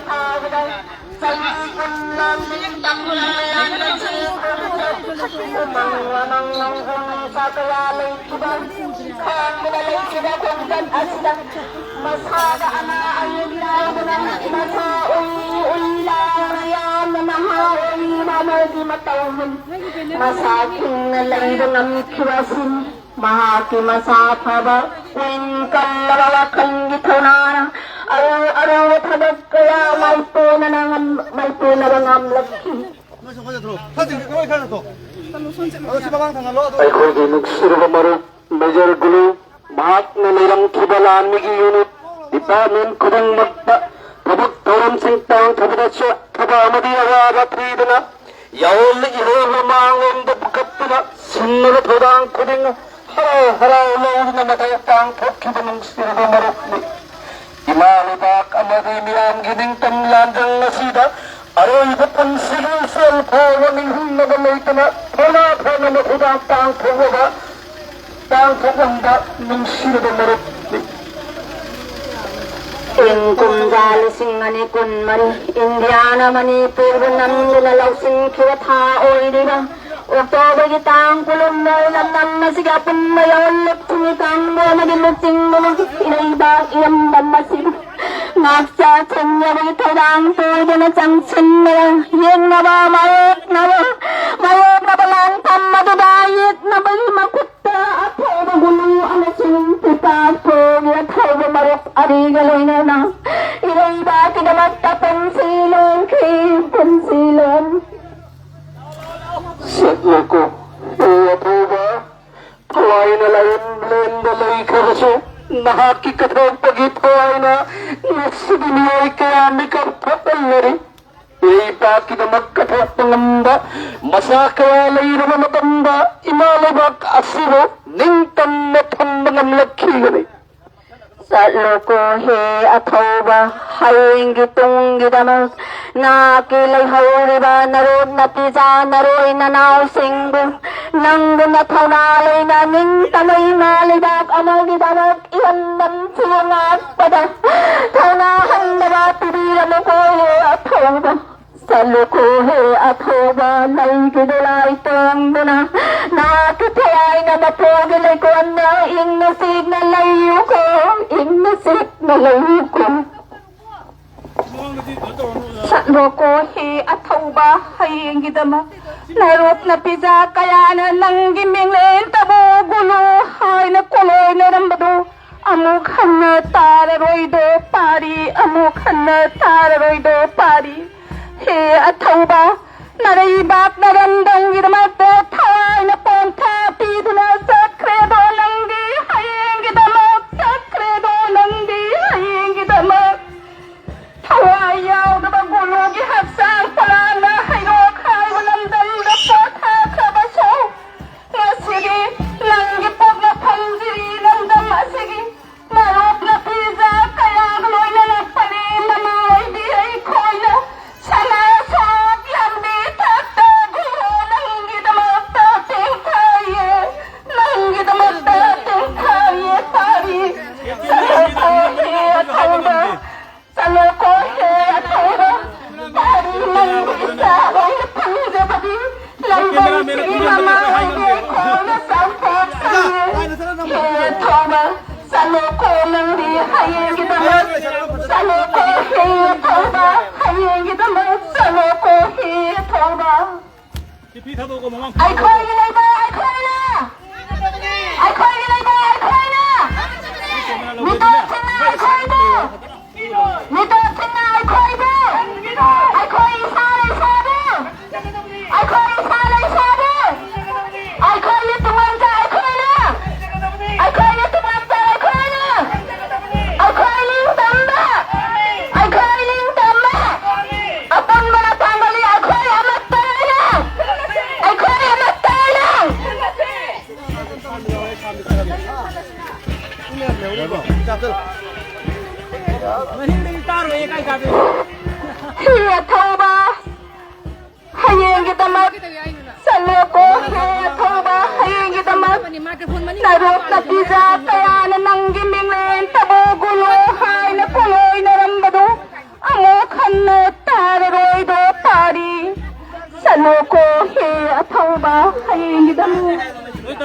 ꯊꯥꯕꯗ ꯆꯍꯤ ꯀꯨꯟ ꯂꯥꯟꯃꯤ ꯇꯝꯂꯝꯂꯕ ꯆꯍꯤ ꯀꯨꯟ ꯎꯃꯪ ꯋꯥꯃꯪ ꯅꯣꯡꯖꯨ ꯅꯨꯡꯁꯥ ꯀꯌꯥ ꯂꯩꯈꯤꯕ ꯈꯥꯡꯗꯨꯅ ꯂꯩꯈꯤꯕ ꯈꯣꯡꯆꯠ ꯑꯁꯤꯗ ꯃꯁꯥꯗ ꯑꯅꯥ ꯑꯌꯦꯛ ꯌꯥꯎꯗꯅ ꯃꯁꯥ ꯎꯏ ꯎꯏ ꯂꯥꯎꯅ ꯌꯥꯝꯅ ꯅꯍꯥ ꯑꯣꯏꯔꯤꯕ ꯑꯃꯒꯤ ꯃꯇꯧꯅꯤ꯫ ꯃꯁꯥ ꯈꯤꯡꯅ ꯂꯩꯕ ꯉꯝꯈꯤꯕ ꯑꯁꯤꯅꯤ꯫ ꯃꯍꯥꯛꯀꯤ ꯃꯁꯥ ꯐꯕ, ꯄꯨꯛꯅꯤꯡ ꯀꯜꯂꯕ ꯋꯥꯈꯜꯒꯤ ꯊꯧꯅꯥꯅ ꯑꯔꯨ ꯑꯔꯨꯕ ꯊꯕꯛ ꯀꯌꯥ ꯃꯥꯏꯄꯨꯅꯅ ꯉꯝ-, ꯃꯥꯏꯄꯨꯅꯕ ꯉꯝꯂꯛꯈꯤ꯫ ꯑꯩꯈꯣꯏꯒꯤ ꯅꯨꯡꯁꯤꯔꯕ ꯃꯔꯨꯞ ꯃꯦꯖꯔ ꯒꯨꯂꯨ, ꯃꯍꯥꯛꯅ ꯂꯩꯔꯝꯈꯤꯕ ꯂꯥꯟꯃꯤꯒꯤ ꯌꯨꯅꯤꯠ ꯗꯤꯄꯥꯔꯠꯃꯦꯟ ꯈꯨꯗꯤꯡꯃꯛꯇ ꯊꯕꯛ ꯊꯧꯔꯝꯁꯤꯡ ꯄꯥꯡꯊꯕꯗ ꯆꯣꯛꯊꯕ ꯑꯃꯗꯤ ꯑꯋꯥꯕ ꯊꯤꯗꯅ ꯌꯥꯑꯣꯟ ꯏꯍꯧꯕ ꯃꯥꯡꯂꯣꯝꯗ ꯄꯨꯈꯠꯇꯨꯅ ꯁꯤꯡꯅꯕ ꯊꯧꯗꯥꯡ ꯈꯨꯗꯤꯡ ꯍꯔꯥꯎ ꯍꯔꯥꯎ ꯂꯧꯗꯨꯅ ꯃꯊꯧ ꯄꯥꯡꯊꯣꯛꯈꯤꯕ ꯅꯨꯡꯁꯤꯔꯕ ꯃꯔꯨꯞꯅꯤ꯫ ꯏꯃꯥ ꯂꯩꯕꯥꯛ ꯑꯃꯗꯤ ꯃꯤꯌꯥꯝꯒꯤ ꯅꯤꯡꯇꯝ ꯂꯥꯟꯖꯪ ꯑꯁꯤꯗ ꯑꯔꯣꯏꯕ ꯄꯨꯟꯁꯤꯒꯤ ꯏꯆꯦꯜ ꯐꯥꯎꯕ ꯅꯤꯡꯍꯟꯅꯕ ꯂꯩꯇꯅ ꯊꯧꯅꯥ ꯐꯅ ꯃꯊꯧꯗꯥꯡ ꯄꯥꯡꯊꯣꯛꯂꯕ ꯄꯥꯡꯊꯣꯛꯂꯝꯕ ꯅꯨꯡꯁꯤꯔꯕ ꯃꯔꯨꯞꯅꯤ꯫ ꯏꯪ ꯀꯨꯝꯖꯥ ꯂꯤꯁꯤꯡ ꯑꯅꯤ ꯀꯨꯟꯃꯔꯤ ꯏꯟꯗꯤꯌꯥꯅ ꯃꯅꯤꯄꯨꯔꯕꯨ ꯅꯝꯗꯨꯅ ꯂꯧꯁꯤꯟꯈꯤꯕ ꯊꯥ ꯑꯣꯏꯔꯤꯕ ꯑꯣꯛꯇꯣꯕꯔꯒꯤ ꯇꯥꯡ ꯀꯨꯟꯍꯨꯝꯗꯣꯏ ꯂꯝꯗꯝ ꯑꯁꯤꯒꯤ ꯑꯄꯨꯟꯕ ꯌꯥꯑꯣꯟ ꯂꯨꯞꯁꯤꯡꯒꯤ ꯀꯥꯡꯕꯨ ꯑꯃꯗꯤ ꯂꯨꯆꯤꯡꯕ ꯏꯔꯩꯕꯥꯛ ꯏꯔꯝꯗꯝ ꯑꯁꯤꯕꯨ ꯉꯥꯛꯆ ꯁꯦꯟꯖꯕꯒꯤ ꯊꯧꯗꯥꯡ ꯇꯧꯗꯨꯅ ꯆꯪꯁꯤꯟꯅꯕ ꯌꯦꯛꯅꯕ ꯃꯥꯌꯣꯛꯅꯕ ꯃꯥꯌꯣꯛꯅꯕ ꯂꯥꯟꯐꯝ ꯑꯗꯨꯗ ꯌꯦꯛꯅꯕꯒꯤ ꯃꯈꯨꯠꯇ ꯑꯊꯧꯕ ꯒꯨꯂꯨ ꯑꯃꯁꯨꯡ ꯄꯤꯄꯥꯛꯄꯨꯒꯤ ꯑꯊꯧꯕ ꯃꯔꯨꯞ ꯑꯅꯤꯒ ꯂꯣꯏꯅꯅ ꯏꯔꯩꯕꯥꯛꯀꯤꯗꯃꯛꯇ ꯄꯨꯟꯁꯤ ꯂꯣꯟꯈꯤ, ꯄꯨꯟꯁꯤ ꯂꯣꯟ꯫ ꯁꯦꯠꯂꯨꯀꯣ, ꯍꯦ ꯑꯊꯧꯕ, ꯊꯋꯥꯏꯅ ꯂꯥꯏꯔꯦꯝꯂꯦꯟꯗ ꯂꯩꯈ꯭ꯔꯕꯁꯨ ꯅꯍꯥꯛꯀꯤ ꯀꯠꯊꯣꯛꯄꯒꯤ ꯊꯋꯥꯏꯅ ꯉꯁꯤꯗꯤ ꯃꯤꯑꯣꯏ ꯀꯌꯥ ꯃꯤꯀꯞ ꯊꯣꯛꯍꯜꯂꯔꯤ꯫ ꯂꯩꯕꯥꯛꯀꯤꯗꯃꯛ ꯀꯠꯊꯣꯛꯄ ꯉꯝꯕ ꯃꯆꯥ ꯀꯌꯥ ꯂꯩꯔꯕ ꯃꯇꯝꯗ ꯏꯃꯥ ꯂꯩꯕꯥꯛ ꯑꯁꯤꯕꯨ ꯅꯤꯡꯇꯝꯅ ꯊꯝꯕ ꯉꯝꯂꯛꯈꯤꯒꯅꯤ꯫ ꯆꯠꯂꯣꯀꯣ ꯍꯦ ꯑꯊꯧꯕ, ꯍꯌꯦꯡꯒꯤ ꯇꯨꯡꯒꯤꯗꯃꯛ ꯅꯍꯥꯛꯀꯤ ꯂꯩꯍꯧꯔꯤꯕ ꯅꯔꯣꯞ ꯅꯄꯤꯖꯥ ꯅꯔꯣꯏ ꯅꯅꯥꯎꯁꯤꯡꯕꯨ ꯅꯪꯒꯨꯝꯅ ꯊꯧꯅꯥ ꯂꯩꯅ ꯅꯤꯡꯇꯝꯕ ꯏꯃꯥ ꯂꯩꯕꯥꯛ ꯑꯃꯒꯤꯗꯃꯛ ꯏꯔꯝꯗꯝꯁꯤꯕꯨ ꯉꯥꯛꯄꯗ ꯊꯧꯅꯥ ꯍꯟꯗꯕ ꯄꯤꯕꯤꯔꯝꯃꯨꯀꯣ ꯍꯦ ꯑꯊꯧꯕ꯫ ꯆꯠꯂꯨꯀꯣ ꯍꯦ ꯑꯊꯧꯕ, ꯂꯩꯒꯤ ꯗꯣꯂꯥꯏ ꯇꯣꯡꯗꯨꯅ ꯅꯥꯠꯀꯤ ꯊꯋꯥꯏꯅ ꯃꯄꯣꯒꯤ ꯂꯩꯀꯣꯜꯗ ꯏꯪꯅ ꯆꯤꯛꯅ ꯂꯩꯌꯨꯀꯣ, ꯏꯪꯅ ꯆꯤꯛꯅ ꯂꯩꯌꯨꯀꯣ꯫ ꯆꯠꯂꯣꯀꯣ ꯍꯦ ꯑꯊꯧꯕ, ꯍꯌꯦꯡꯒꯤꯗꯃꯛ ꯅꯔꯣꯞ ꯅꯄꯤꯖꯥ ꯀꯌꯥꯅ ꯅꯪꯒꯤ ꯃꯤꯡꯂꯦꯟꯇꯕꯨ ꯒꯨꯂꯨ ꯍꯥꯏꯅ ꯀꯣꯂꯣꯏꯅꯔꯝꯕꯗꯨ ꯑꯃꯨꯛ ꯍꯟꯅ ꯇꯥꯔꯔꯣꯏꯗꯣ ꯄꯥꯔꯤ, ꯑꯃꯨꯛ ꯍꯟꯅ ꯇꯥꯔꯔꯣꯏꯗꯣ ꯄꯥꯔꯤ꯫ ꯍꯦ ꯑꯊꯧꯕ, ꯅꯔꯩꯕꯥꯛ ꯅꯔꯝꯗꯝꯒꯤꯗꯃꯛꯇ ꯊꯋꯥꯏꯅ ꯄꯣꯟꯊꯥ ꯄꯤꯗꯨꯅ ꯆꯠꯈ꯭ꯔꯦꯗꯣ ꯅꯪꯗꯤ ꯍꯌꯦꯡꯒꯤꯗꯃꯛ, ꯆꯠꯈ꯭ꯔꯦꯗꯣ ꯅꯪꯗꯤ ꯍꯌꯦꯡꯒꯤꯗꯃꯛ꯫ ꯊꯋꯥꯏ ꯌꯥꯎꯗꯕ ꯒꯨꯂꯨꯒꯤ ꯍꯛꯆꯥꯡ ꯄꯂꯥꯡꯅ ꯍꯩꯔꯣꯛ ꯍꯥꯏꯕ ꯂꯝꯗꯝꯗ ꯄꯣꯊꯥꯈ꯭ꯔꯕꯁꯨ, ꯉꯁꯤꯗꯤ ꯅꯪꯒꯤ ꯄꯣꯛꯅꯐꯝ ꯖꯤꯔꯤ ꯂꯝꯗꯝ ꯑꯁꯤꯒꯤ ꯃꯔꯨꯞ ꯅꯨꯄꯤꯖꯥ ꯀꯌꯥꯒ ꯂꯣꯏꯅꯅ ꯄꯔꯦꯡ ꯅꯥꯏꯕꯤ ꯑꯩꯈꯣꯏꯅ ꯁꯅꯥ ꯁꯣꯛ ꯂꯝꯕꯤ ꯊꯛꯇ ꯒꯨꯂꯨ ꯅꯪꯒꯤꯗꯃꯛꯇ ꯇꯦꯡꯊꯥꯏꯌꯦ, ꯅꯪꯒꯤꯗꯃꯛꯇ ꯇꯦꯡꯊꯥꯏꯌꯦ ꯄꯥꯔꯤ꯫ ꯆꯠꯂꯣꯀꯣ ꯍꯦ ꯑꯊꯧꯕ, ꯆꯠꯂꯣꯀꯣ ꯍꯦ ꯑꯊꯧꯕ, ꯄꯥꯔꯤ ꯅꯪꯕꯨ ꯏꯆꯥ ꯑꯣꯏꯅ ꯐꯪꯖꯕꯗꯤ ꯂꯝꯗꯝꯁꯤꯒꯤ ꯃꯃꯥ ꯑꯣꯏꯕꯤ ꯑꯩꯈꯣꯏꯅ ꯆꯥꯎꯊꯣꯛꯆꯔꯤ꯫ ꯍꯦ ꯑꯊꯧꯕ, ꯆꯠꯂꯣꯀꯣ ꯅꯪꯗꯤ ꯍꯌꯦꯡꯒꯤꯗꯃꯛ, ꯆꯠꯂꯣꯀꯣ ꯍꯦ ꯑꯊꯧꯕ, ꯍꯌꯦꯡꯒꯤꯗꯃꯛ ꯆꯠꯂꯣꯀꯣ ꯍꯦ ꯑꯊꯧꯕ꯫ ꯑꯩꯈꯣꯏꯒꯤ ꯂꯩꯕꯥꯛ ꯑꯩꯈꯣꯏꯅ, ꯑꯩꯈꯣꯏꯒꯤ ꯂꯩꯕꯥꯛ ꯑꯩꯈꯣꯏꯅ ꯃꯤꯇꯣꯞꯁꯤꯡꯅ ꯑꯩꯈꯣꯏꯕꯨ, ꯃꯤꯇꯣꯞꯁꯤꯡꯅ ꯑꯩꯈꯣꯏꯕꯨ, ꯑꯩꯈꯣꯏ ꯏꯁꯥꯅ ꯏꯁꯥꯕꯨ, ꯑꯩꯈꯣꯏ ꯏꯁꯥꯅ ꯏꯁꯥꯕꯨ, ꯑꯩꯈꯣꯏꯒꯤ ꯇꯨꯡꯂꯝꯆꯠ ꯑꯩꯈꯣꯏꯅ, ꯑꯩꯈꯣꯏꯒꯤ ꯇꯨꯡꯂꯝꯆꯠ ꯑꯩꯈꯣꯏꯅ, ꯑꯩꯈꯣꯏ ꯅꯤꯡꯇꯝꯕ, ꯑꯩꯈꯣꯏ ꯅꯤꯡꯇꯝꯕ, ꯑꯄꯨꯟꯕꯅ ꯄꯥꯡꯒꯜ ꯑꯩꯈꯣꯏ ꯑꯃꯠꯇꯅ, ꯑꯩꯈꯣꯏ ꯑꯃꯠꯇꯅ꯫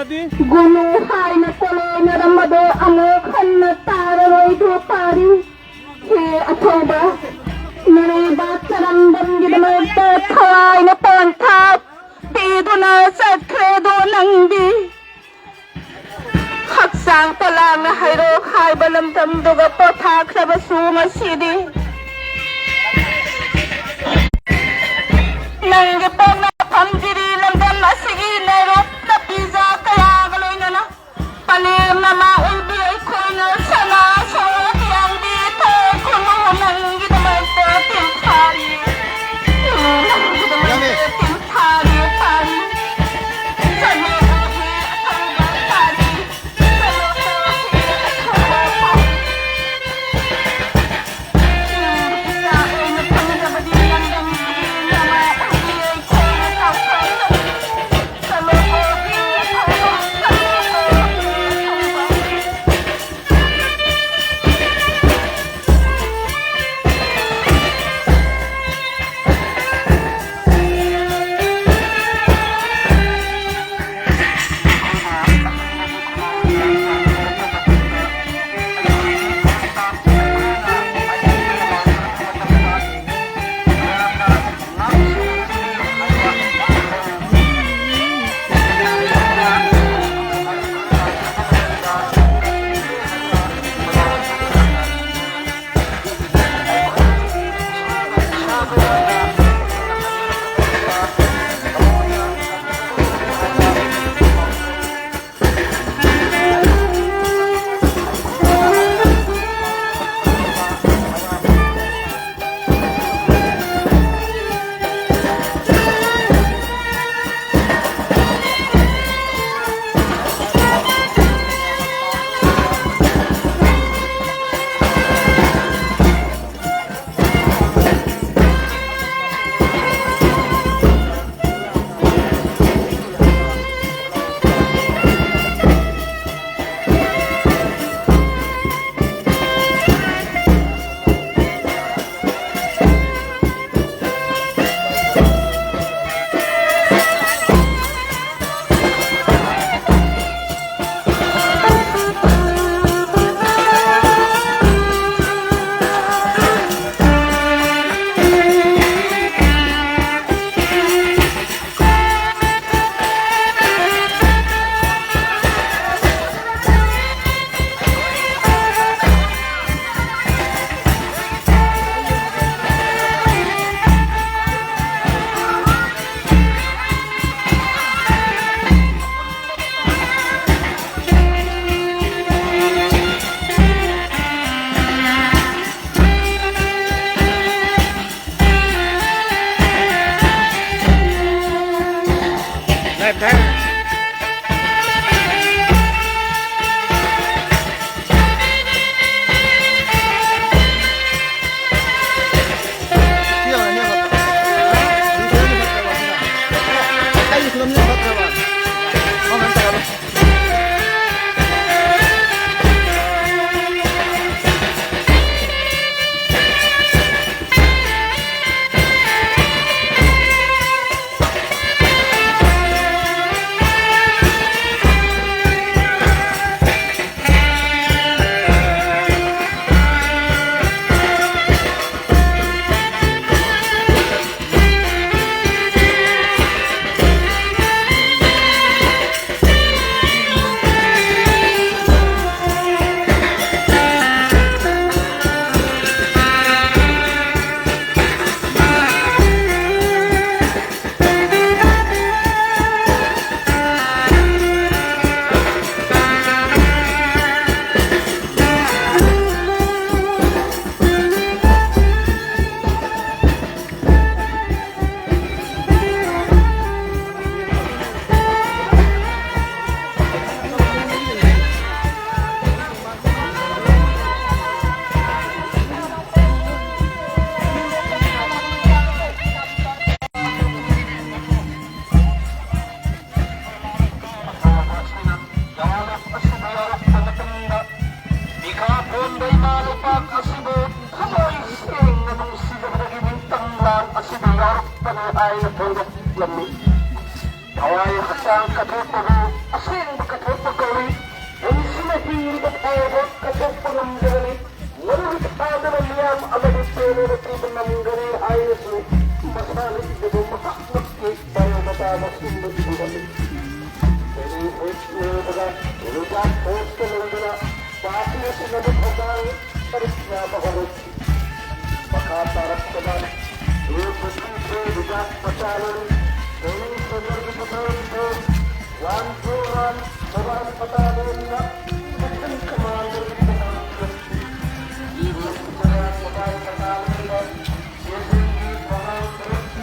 ꯒꯨꯅꯨ ꯍꯥꯏꯅ ꯀꯣꯂꯣꯅꯔꯝꯕꯗꯣ ꯑꯃꯨꯛ ꯍꯟꯅ ꯇꯥꯔꯔꯣꯏꯗ꯭ꯔꯣ ꯄꯥꯔꯤ? ꯍꯦ ꯑꯊꯧꯕ, ꯅꯔꯩꯕꯥꯛ ꯆꯔꯝꯗꯝꯒꯤꯗꯃꯛꯇ ꯊꯋꯥꯏꯅ ꯄꯣꯟꯊꯥ ꯄꯤꯗꯨꯅ ꯆꯠꯈ꯭ꯔꯦꯗꯣ ꯅꯪꯗꯤ꯫ ꯍꯛꯆꯥꯡ ꯄꯣꯂꯥꯡꯅ ꯍꯩꯔꯣꯛ ꯍꯥꯏꯕ ꯂꯝꯗꯝꯗꯨꯒ ꯄꯣꯊꯥꯈ꯭ꯔꯕꯁꯨ ꯉꯁꯤꯗꯤ ꯅꯪꯒꯤ ꯄꯣꯛꯅꯐꯝ ꯖꯤꯔꯤ ꯂꯝꯗꯝ ꯑꯁꯤꯒꯤ ꯅꯩꯔꯣꯛ ꯅꯥꯄꯤꯖꯥ ꯀꯌꯥꯒ ꯂꯣꯏꯅꯅ ꯄꯂꯦꯝ ꯃꯃꯥ ꯑꯣꯏꯕꯤ ꯑꯩꯈꯣꯏꯅ ꯁꯅꯥ ꯁꯣꯔꯣꯛ ꯌꯥꯡꯕꯤ ꯊꯣꯛꯈꯨꯅꯨ ꯅꯪꯒꯤꯗꯃꯛꯇ ꯇꯤꯟꯐꯥꯔꯤ꯫ ꯅꯪꯒꯤꯗꯃꯛꯇ ꯇꯤꯟꯐꯥꯔꯤ, ꯐꯥꯔꯤ꯫ ꯆꯠꯂꯣ ꯍꯦ ꯑꯊꯧꯕ ꯐꯥꯔꯤ꯫ ꯆꯠꯂꯣ ꯍꯦ ꯑꯊꯧꯕ ꯐꯥꯔꯤ꯫ ꯑꯁꯤꯗ ꯌꯥꯎꯔꯛꯄꯅꯤ ꯍꯥꯏꯅ ꯐꯣꯡꯗꯣꯛꯂꯝꯃꯤ꯫ ꯊꯋꯥꯏ ꯍꯛꯆꯥꯡ ꯀꯠꯊꯣꯛꯄꯕꯨ ꯑꯁꯦꯡꯕ ꯀꯠꯊꯣꯛꯄ ꯀꯧꯏ꯫ ꯄꯨꯟꯁꯤꯅ ꯍꯤꯡꯂꯤꯕ ꯐꯥꯎꯕ ꯀꯠꯊꯣꯛꯄ ꯉꯝꯖꯒꯅꯤ꯫ ꯃꯗꯨꯒꯤ ꯊꯥꯖꯕ ꯃꯤꯌꯥꯝ ꯑꯃꯗꯤ ꯄꯦꯟꯅꯕ ꯄꯤꯕ ꯉꯝꯒꯅꯤ ꯍꯥꯏꯅꯁꯨ ꯃꯁꯥꯅ ꯏꯖꯕ ꯃꯍꯥꯛꯃꯛꯀꯤ ꯕꯥꯏꯑꯣꯗꯥꯇꯥ ꯃꯁꯤꯡꯗ ꯏꯕꯤꯔꯝꯃꯤ꯫ ꯇꯦꯂꯤ ꯍꯦꯛ ꯂꯣꯏꯕꯒ ꯔꯤꯖꯥꯔꯚ ꯐꯣꯔꯁꯀ ꯂꯣꯏꯅꯅ ꯄꯥꯔꯇꯤ ꯑꯁꯤꯅꯕ ꯊꯧꯗꯥꯡ ꯇꯔꯨꯛ ꯌꯥꯕ ꯍꯧꯔꯛꯈꯤ꯫ ꯃꯈꯥ ꯇꯥꯔꯛꯄꯗ A fifty three reserve battalion training ꯁꯦꯟꯇꯔꯒꯤ ꯈꯨꯊꯥꯡꯗ ꯋꯥꯟ ꯐꯣꯔ ꯋꯥꯟ ꯃꯣꯕꯥꯏꯜ ꯕꯠꯇꯥꯂꯤꯌꯟꯅ ꯁꯦꯛꯁꯟ ꯀꯃꯥꯟꯗꯔꯒꯤ ꯊꯧꯗꯥꯡ ꯄꯤꯔꯛꯈꯤ꯫ ꯃꯣꯕꯥꯏꯜ ꯕꯠꯇꯥꯂꯤꯌꯟꯅ ꯁꯦꯛꯁꯟꯒꯤ ꯊꯧꯗꯥꯡ ꯄꯤꯔꯛꯈꯤ꯫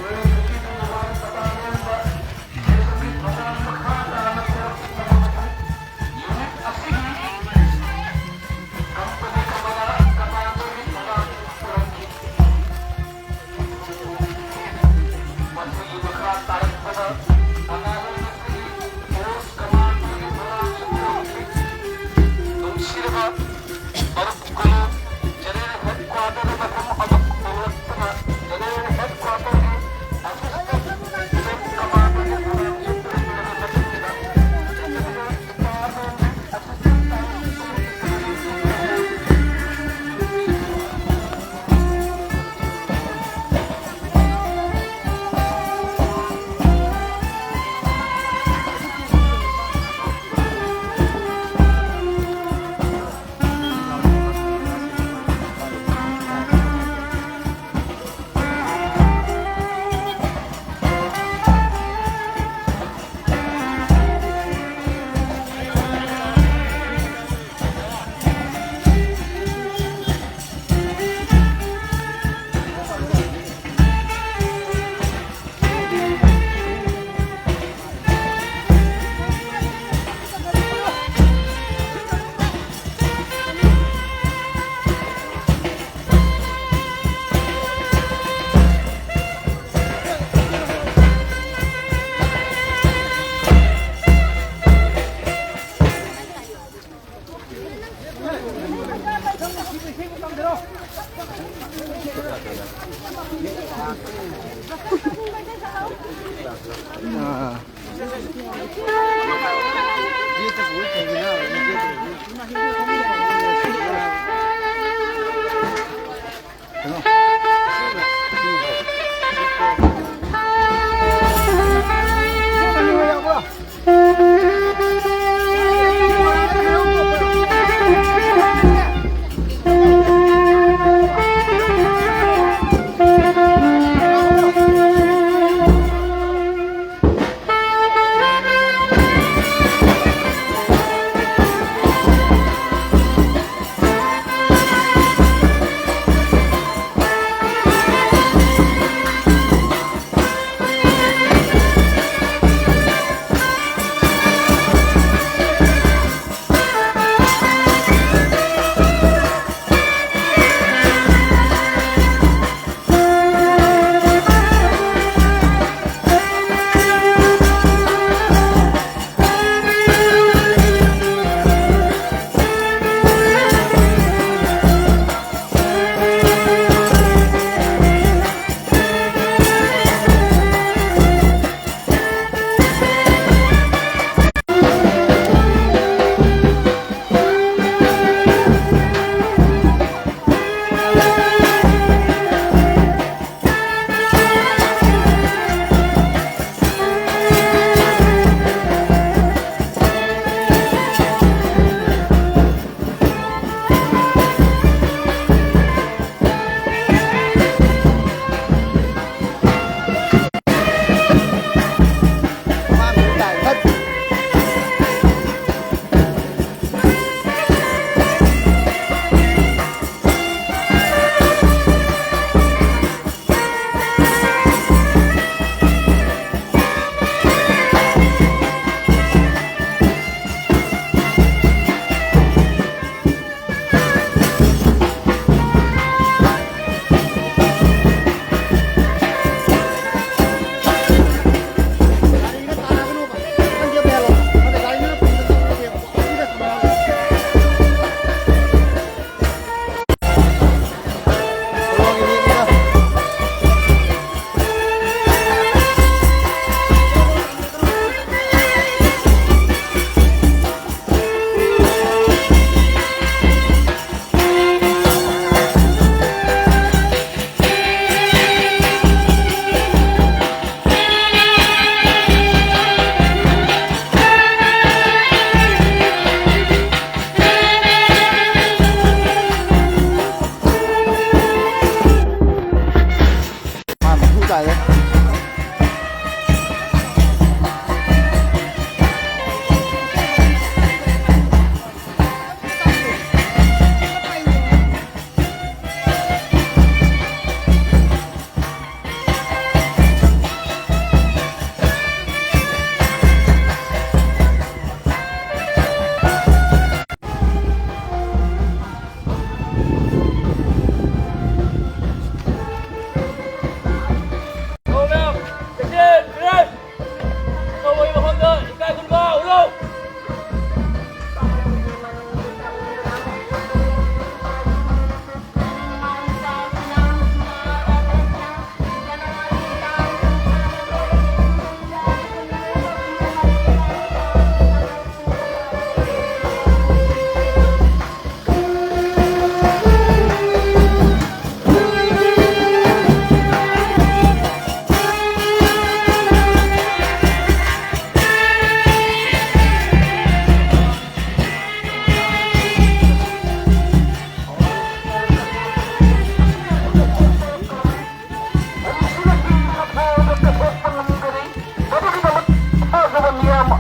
ꯑꯦ ꯐꯤꯐꯇꯤ ꯊ꯭ꯔꯤ ꯃꯣꯕꯥꯏꯜ ꯕꯠꯇꯥꯂꯤꯌꯟꯅ ꯁꯦꯛꯁꯟꯒꯤ ꯊꯧꯗꯥꯡ ꯃꯈꯥ ꯇꯥꯅ ꯄꯤꯔꯛꯅꯕ ꯃꯊꯪ ꯌꯨꯅꯤꯠ ꯑꯁꯤꯒꯤ ꯀꯝꯄꯅꯤ ꯀꯃꯥꯟꯗꯔ ꯀꯃꯥꯟꯗꯔꯒꯤ ꯊꯧꯗꯥꯡ ꯄꯤꯔꯛꯈꯤ꯫ ꯃꯁꯤꯒꯤ ꯃꯈꯥ ꯇꯥꯔꯛꯄꯗ ꯑꯅꯥꯕ ꯑꯁꯤꯒꯤ ꯐꯣꯔꯁ ꯀꯃꯥꯟꯗꯔꯒꯤ ꯊꯧꯗꯥꯡ ꯄꯤꯔꯛꯈꯤ꯫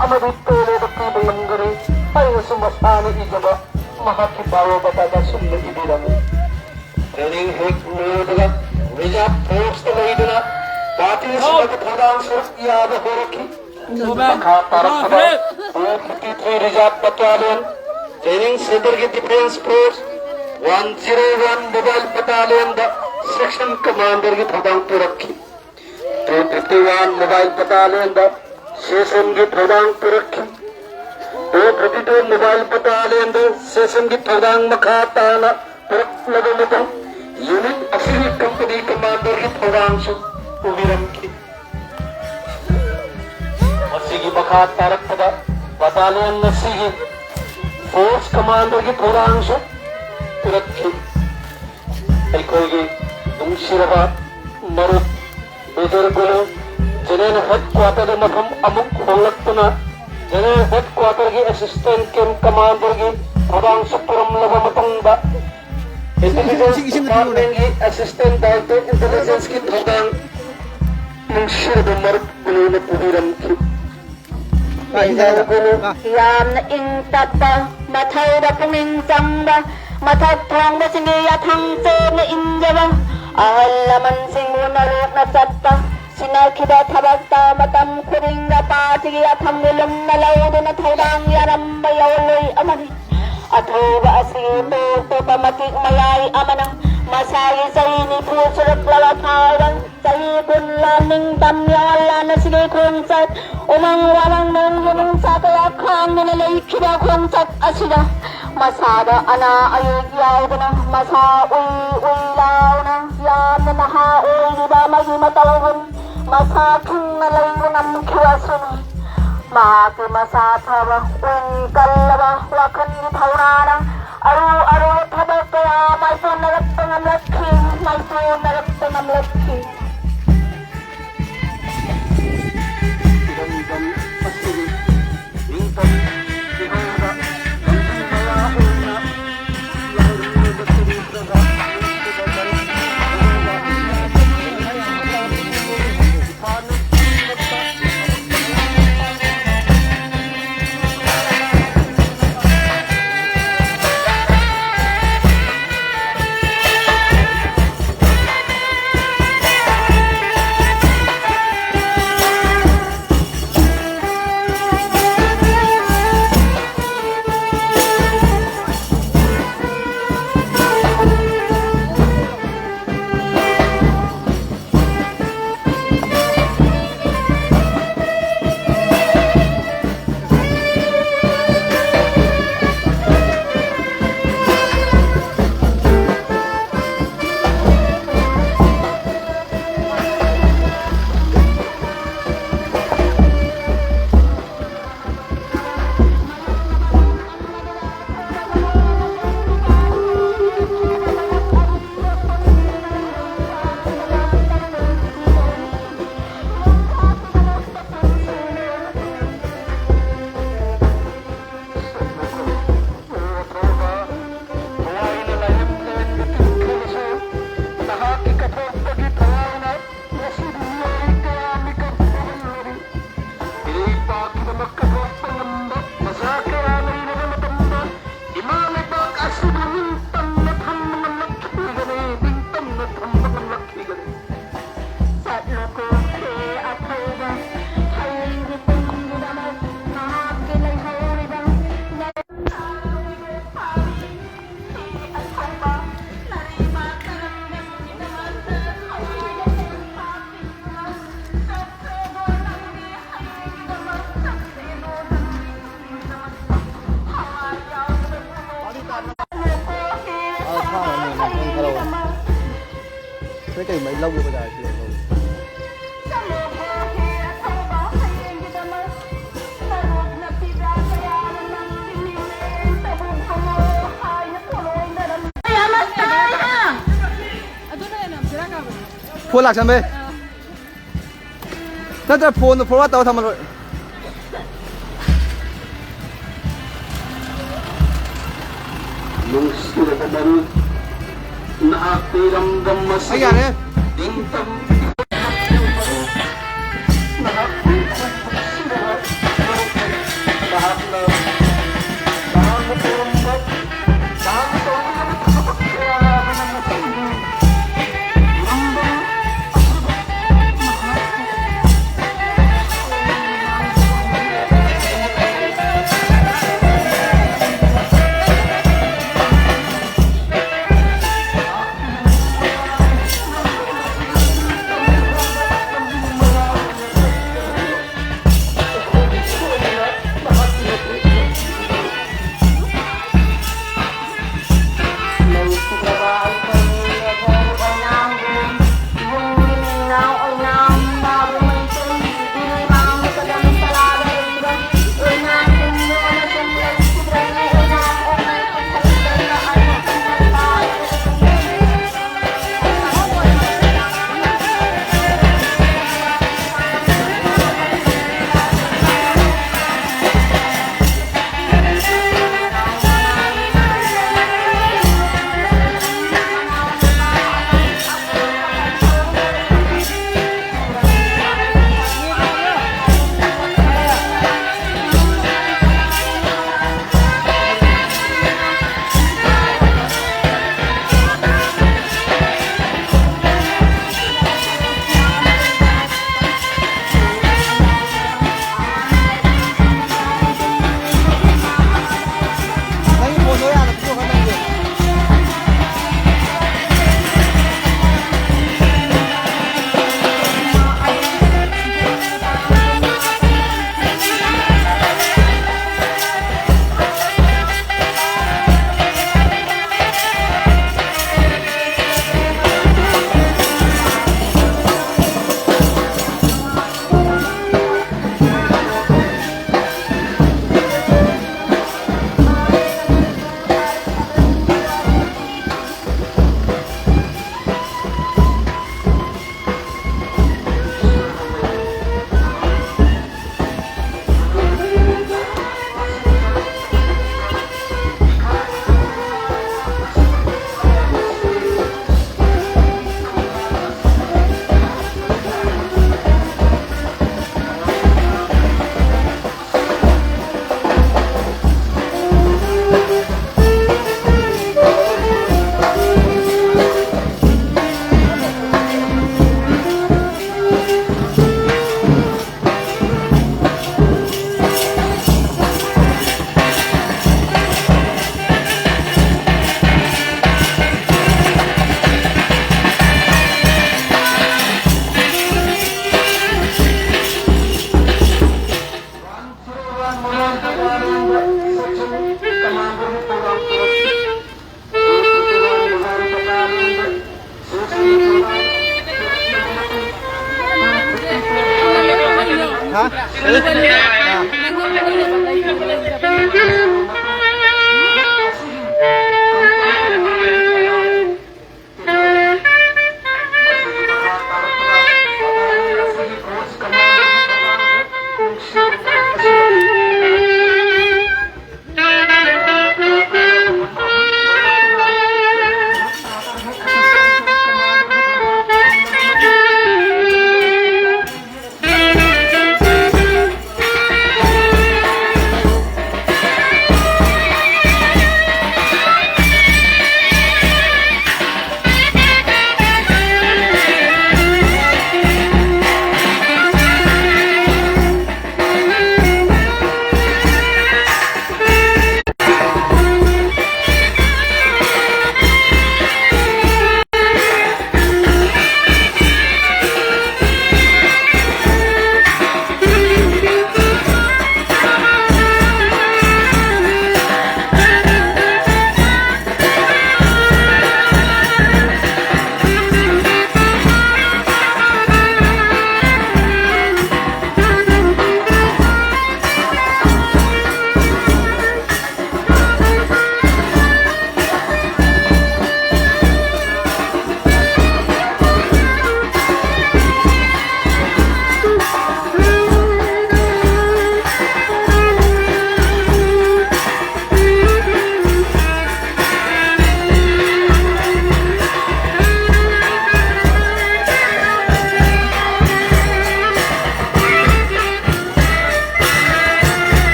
ꯑꯃꯗꯤ ꯇꯣꯂꯦꯗ ꯄꯤꯕ ꯉꯝꯒꯅꯤ ꯍꯥꯏꯅꯁꯨ ꯃꯁꯥꯅ ꯏꯖꯕ ꯃꯍꯥꯛꯀꯤ bio data ꯗ ꯑꯁꯨꯝꯅ ꯏꯕꯤꯔꯝꯃꯤ꯫ Training ꯍꯦꯛ ꯂꯣꯏꯕꯒ reserve force ꯇ ꯂꯩꯗꯨꯅ party ꯁꯤꯟꯅꯕ ꯊꯧꯔꯥꯡ ꯁꯔꯨꯛ ꯌꯥꯕ ꯍꯧꯔꯛꯈꯤ꯫ ꯃꯈꯥ ꯇꯥꯔꯛꯄꯗ two fifty three reserve battalion training center ꯒꯤ defence force one zero one mobile battalion ꯗ section commander ꯒꯤ ꯊꯧꯗꯥꯡ ꯄꯨꯔꯛꯈꯤ꯫ Two fifty one mobile battalion ꯗ CSM ꯒꯤ ꯊꯧꯗꯥꯡ ꯄꯨꯔꯛꯈꯤ꯫ Two fifty two mobile battalion ꯗ CSM ꯒꯤ ꯊꯧꯗꯥꯡ ꯃꯈꯥ ꯇꯥꯅ ꯄꯨꯔꯛꯂꯕ ꯃꯇꯨꯡ unit ꯑꯁꯤꯒꯤ company commander ꯒꯤ ꯊꯧꯗꯥꯡꯁꯨ ꯄꯨꯕꯤꯔꯝꯈꯤ꯫ ꯃꯁꯤꯒꯤ ꯃꯈꯥ ꯇꯥꯔꯛꯄꯗ battalion ꯑꯁꯤꯒꯤ force commander ꯒꯤ ꯊꯧꯗꯥꯡꯁꯨ ꯄꯨꯔꯛꯈꯤ꯫ ꯑꯩꯈꯣꯏꯒꯤ ꯅꯨꯡꯁꯤꯔꯕ ꯃꯔꯨꯞ Major ꯒꯨꯂꯨ General Headquarter ꯗ ꯃꯐꯝ ꯑꯃꯨꯛ ꯍꯣꯡꯂꯛꯇꯨꯅ General Headquarter ꯒꯤ Assistant Camp Commander ꯒꯤ ꯊꯧꯗꯥꯡꯁꯨ ꯄꯨꯔꯝꯂꯕ ꯃꯇꯨꯡꯗ Intelligence Department ꯒꯤ Assistant Director Intelligence ꯀꯤ ꯊꯧꯗꯥꯡ ꯑꯗꯨꯝ ꯃꯔꯨꯞ ꯂꯣꯏꯅ ꯄꯨꯕꯤꯔꯝꯈꯤ꯫ ꯀꯥꯏꯗ? ꯏꯖꯧꯒꯨꯔꯨ, ꯑꯥ꯫ ꯌꯥꯝꯅ ꯏꯪ ꯇꯞꯄ, ꯃꯊꯧꯗ ꯄꯨꯛꯅꯤꯡ ꯆꯪꯕ, ꯃꯊꯛ ꯊꯣꯡꯕꯁꯤꯡꯒꯤ ꯌꯥꯊꯪ ꯆꯦꯠꯅ ꯏꯟꯖꯕ, ꯑꯍꯜ ꯂꯃꯟꯁꯤꯡꯕꯨ ꯅꯔꯣꯛꯅ ꯆꯠꯄ, ꯁꯤꯟꯅꯈꯤꯕ ꯊꯕꯛꯇ ꯃꯇꯝ ꯈꯨꯗꯤꯡꯗ ꯄꯥꯔꯇꯤꯒꯤ ꯌꯥꯊꯪꯕꯨ ꯂꯨꯝꯅ ꯂꯧꯗꯨꯅ ꯊꯧꯗꯥꯡ ꯌꯥꯔꯝꯕ ꯌꯥꯑꯣꯟꯂꯣꯏ ꯑꯃꯅꯤ꯫ ꯑꯊꯧꯕ ꯑꯁꯤꯒꯤ ꯇꯣꯞ ꯇꯣꯞꯄ ꯃꯇꯤꯛ ꯃꯌꯥꯏ ꯑꯃꯅ ꯃꯁꯥꯒꯤ ꯆꯍꯤ ꯅꯤꯐꯨ ꯁꯨꯔꯛꯂꯕ ꯐꯥꯎꯕ ꯆꯍꯤ ꯀꯨꯟ ꯂꯥꯟꯅꯤꯡ ꯇꯝ ꯌꯥꯎꯍꯜꯂꯥꯟ ꯑꯁꯤꯒꯤ ꯈꯣꯡꯆꯠ, ꯎꯃꯪ ꯋꯥꯃꯪ ꯅꯣꯡꯖꯨ ꯅꯨꯡꯁꯥ ꯀꯌꯥ ꯈꯥꯡꯗꯨꯅ ꯂꯩꯈꯤꯕ ꯈꯣꯡꯆꯠ ꯑꯁꯤꯗ ꯃꯁꯥꯗ ꯑꯅꯥ ꯑꯌꯦꯛ ꯌꯥꯎꯗꯅ ꯃꯁꯥ ꯎꯏ ꯎꯏ ꯂꯥꯎꯅ ꯌꯥꯝꯅ ꯅꯍꯥ ꯑꯣꯏꯔꯤꯕ ꯑꯃꯒꯤ ꯃꯇꯧꯒꯨꯝ ꯃꯁꯥ ꯈꯤꯡꯅ ꯂꯩꯕ ꯉꯝꯈꯤꯕ ꯑꯁꯤꯅꯤ꯫ ꯃꯍꯥꯛꯀꯤ ꯃꯁꯥ ꯐꯕ ꯎꯏ ꯀꯜꯂꯕ ꯋꯥꯈꯜꯒꯤ ꯊꯧꯅꯥꯅ ꯑꯔꯨ ꯑꯔꯨꯕ ꯊꯕꯛ ꯀꯌꯥ ꯃꯥꯏꯁꯣꯟꯅꯔꯛꯄ ꯉꯝꯂꯛꯈꯤ, ꯃꯥꯏꯁꯣꯟꯅꯔꯛꯄ ꯉꯝꯂꯛꯈꯤ꯫ ꯀꯩ ꯃꯩ ꯂꯧꯒꯦ ꯕꯖꯥꯔꯁꯤꯗ ꯂꯧꯒꯦ꯫ ꯐꯣꯟ ꯂꯥꯛꯁꯟꯕꯩ꯫ ꯅꯠꯇ꯭ꯔ ꯐꯣꯟꯗꯣ forward ꯇꯧꯔ ꯊꯝꯃ ꯂꯣꯏꯔꯦ꯫ ꯅꯨꯡꯁꯤꯔꯕ ꯃꯔꯨꯞ, ꯅꯍꯥꯛꯀꯤ ꯏꯔꯝꯗꯝ ꯑꯁꯤ ꯑꯩ ꯌꯥꯔꯦ꯫ ꯅꯤꯡꯇꯝ ꯅꯍꯥꯛꯄꯨ ꯅꯨꯡꯁꯤꯔꯕ ꯃꯔꯨꯞ, ꯅꯍꯥꯛꯅ ꯅꯍꯥꯛꯅ ꯇꯧꯔꯝꯕ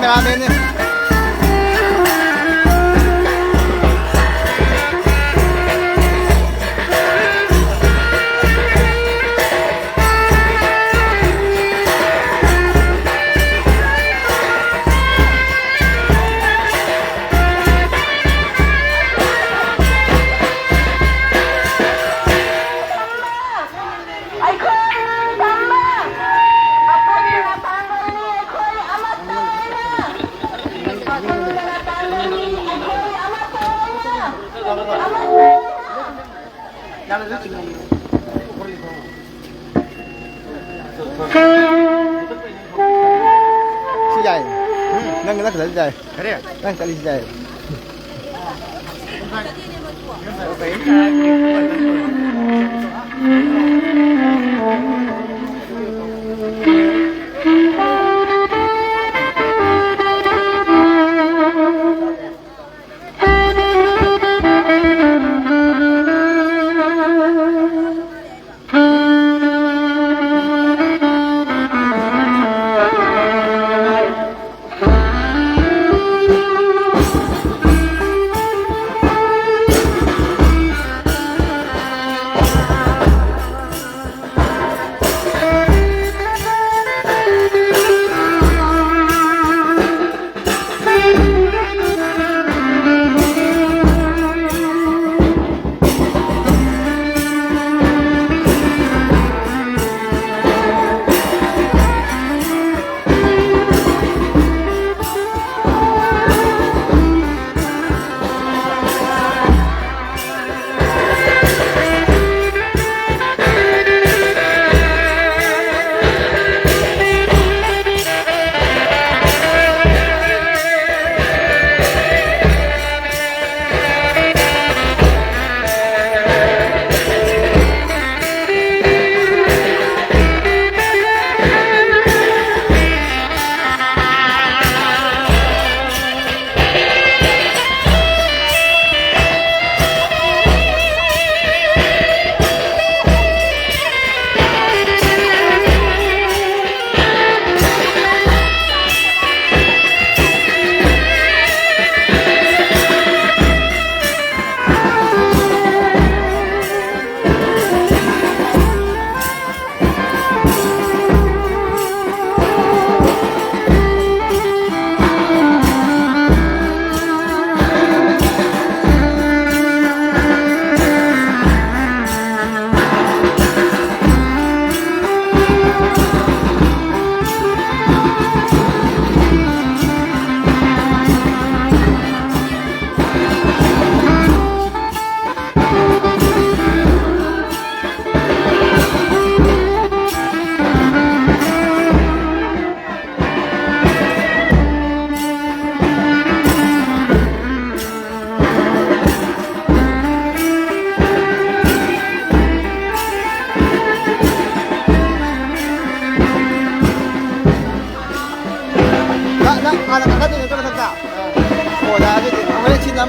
ꯌꯥꯗꯦꯅꯦ꯫ ꯑꯩꯈꯣꯏ ꯇꯝꯕ ꯑꯄꯨꯟꯕ ꯄꯥꯡꯒꯜꯅꯤ꯫ ꯑꯩꯈꯣꯏ ꯑꯃꯠꯇ ꯑꯣꯏꯅ, ꯑꯄꯨꯟꯕ ꯄꯥꯡꯒꯜꯅꯤ꯫ ꯑꯩꯈꯣꯏ ꯑꯃꯠꯇ ꯑꯣꯏꯅ, ꯑꯃꯠꯇ ꯑꯣꯏꯅ꯫ ꯁꯤ ꯌꯥꯏ꯫ ꯅꯪ ꯅꯪ ꯈꯛꯇ ꯌꯥꯏ꯫ ꯀꯔꯤ? ꯅꯪ ꯆꯠꯂꯤꯁꯤ ꯌꯥꯏ꯫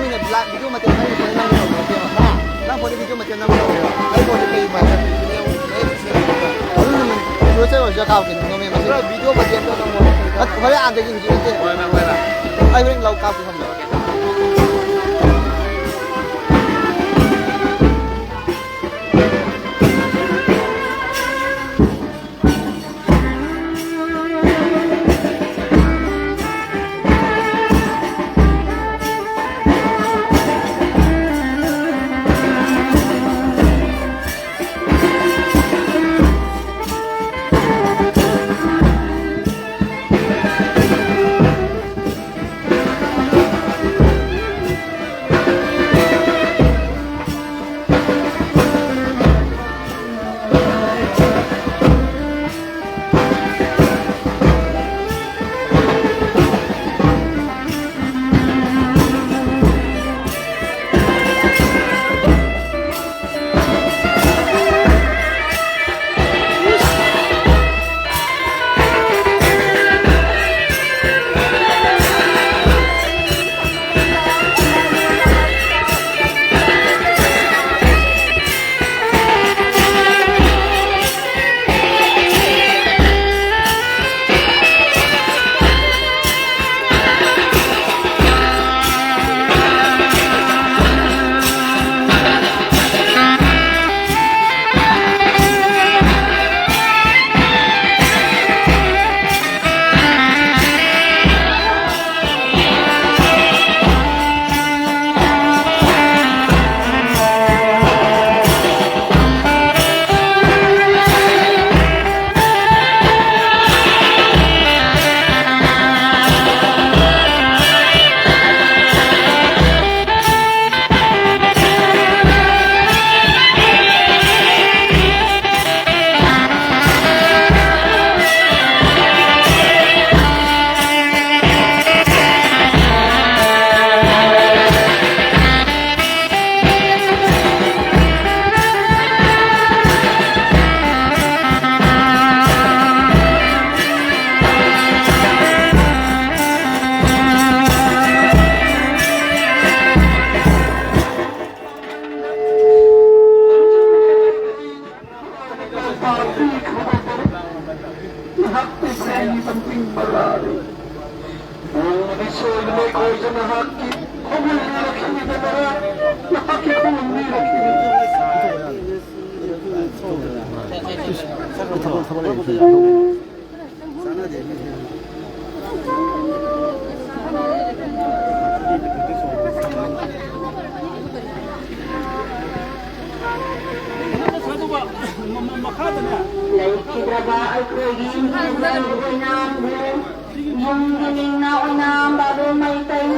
ꯃꯤꯅ ꯂꯥꯏ ꯚꯤꯗꯤꯑꯣ ꯃꯇꯦꯛ ꯅꯪꯒꯤ ꯐꯣꯟꯗ ꯅꯝꯒꯦ ꯇꯧꯕ ꯅꯠꯇꯦꯕ꯫ ꯍꯥ? ꯅꯪ ꯐꯣꯟꯗ ꯚꯤꯗꯤꯑꯣ ꯃꯇꯦꯛ ꯅꯝꯒꯦ ꯇꯧꯕꯅꯦꯕ꯫ ꯑꯩ ꯐꯣꯟꯗ ꯀꯩ ꯃꯥꯏ ꯆꯠ-, ꯑꯗꯨꯝ ꯅꯝꯃꯦ, ꯃꯌꯦꯛ ꯁꯦꯡꯅ ꯎꯕ꯭ꯔꯥ? ꯑꯗꯨꯝ ꯅꯝꯃꯦ꯫ ꯅꯣꯔꯃꯦꯜ ꯃꯁꯤ ꯈꯔ ꯚꯤꯗꯤꯑꯣ ꯃꯇꯦꯛꯇꯣ ꯅꯝꯃꯣ꯫ ꯅꯠ-, ꯍꯣꯔꯦꯟ ꯑꯥꯗꯒꯤ, ꯍꯧꯖꯤꯛ ꯅꯠꯇꯦ꯫ ꯍꯣꯏ, ꯍꯣꯏ, ꯍꯣꯏ, ꯍꯣꯏ꯫ ꯑꯩ ꯍꯣꯔꯦꯟ ꯂꯧ ꯀꯥꯞꯀꯦ ꯁꯣꯝꯗ꯫ ꯑꯩ ꯃꯇꯤꯡ ꯃꯔꯥꯔꯦ꯫ ꯅꯣꯡꯃꯗꯤ ꯁꯣꯏꯗꯅ ꯑꯩꯈꯣꯏꯁꯨ ꯅꯍꯥꯛꯀꯤ ꯈꯣꯡꯒꯨꯜ ꯂꯤꯔꯛꯈꯤꯅꯤꯗꯅ, ꯅꯍꯥꯛꯀꯤ ꯈꯣꯡꯒꯨꯜ ꯂꯤꯔꯛꯈꯤꯅꯤ꯫ ꯂꯩꯈꯤꯗ꯭ꯔꯕ ꯑꯩꯈꯣꯏꯒꯤ ꯏꯃꯥ ꯑꯣꯏꯅꯥꯝꯕꯨ ꯌꯨꯝꯒꯤ ꯃꯤꯡꯅꯥꯎ ꯑꯣꯏꯅꯥꯝ ꯕꯥꯕꯨ ꯃꯩꯇꯩ꯫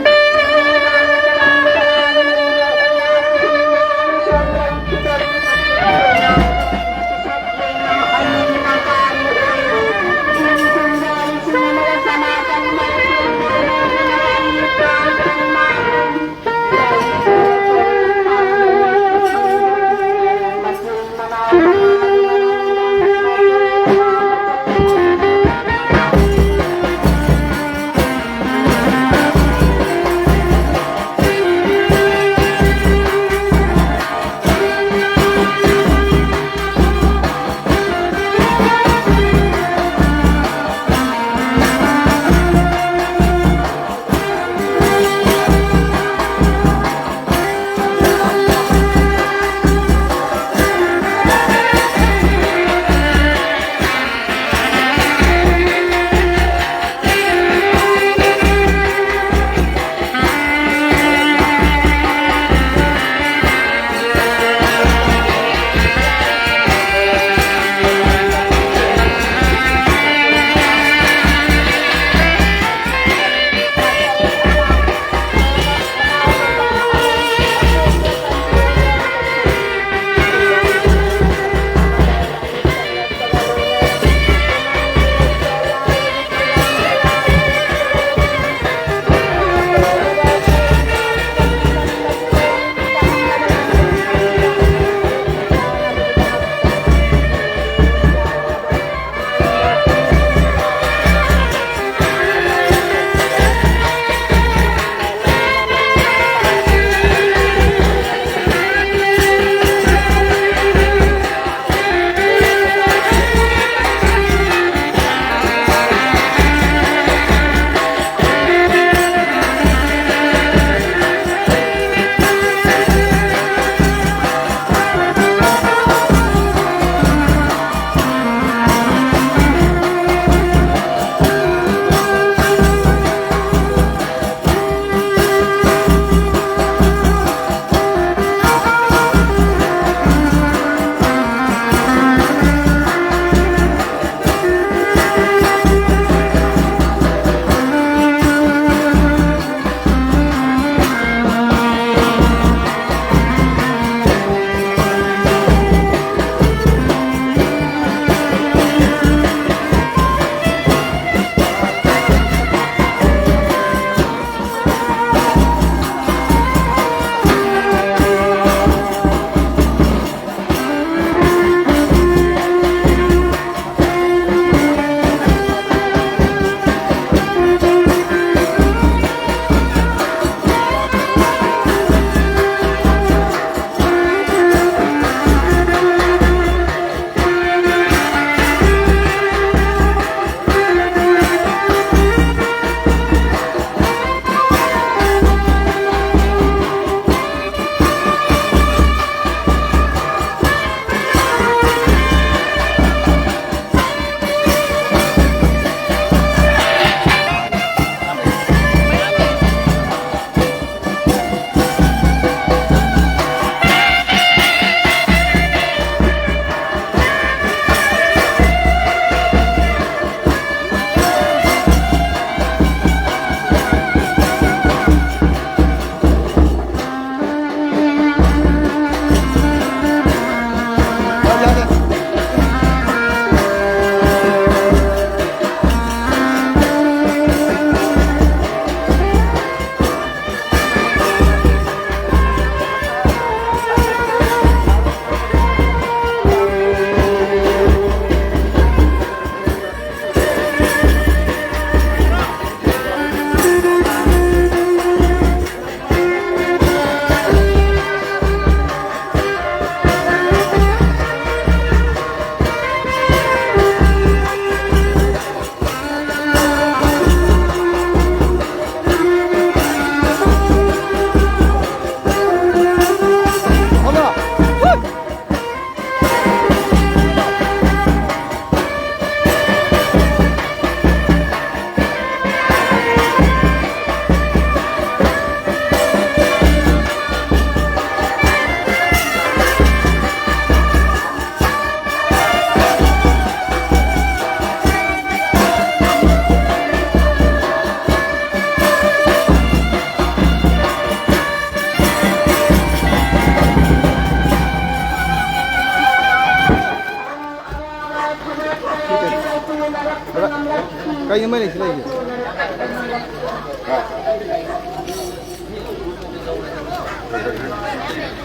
ꯀꯩꯅꯣ ꯃꯩ ꯂꯩꯁꯤ ꯂꯩꯁꯦ?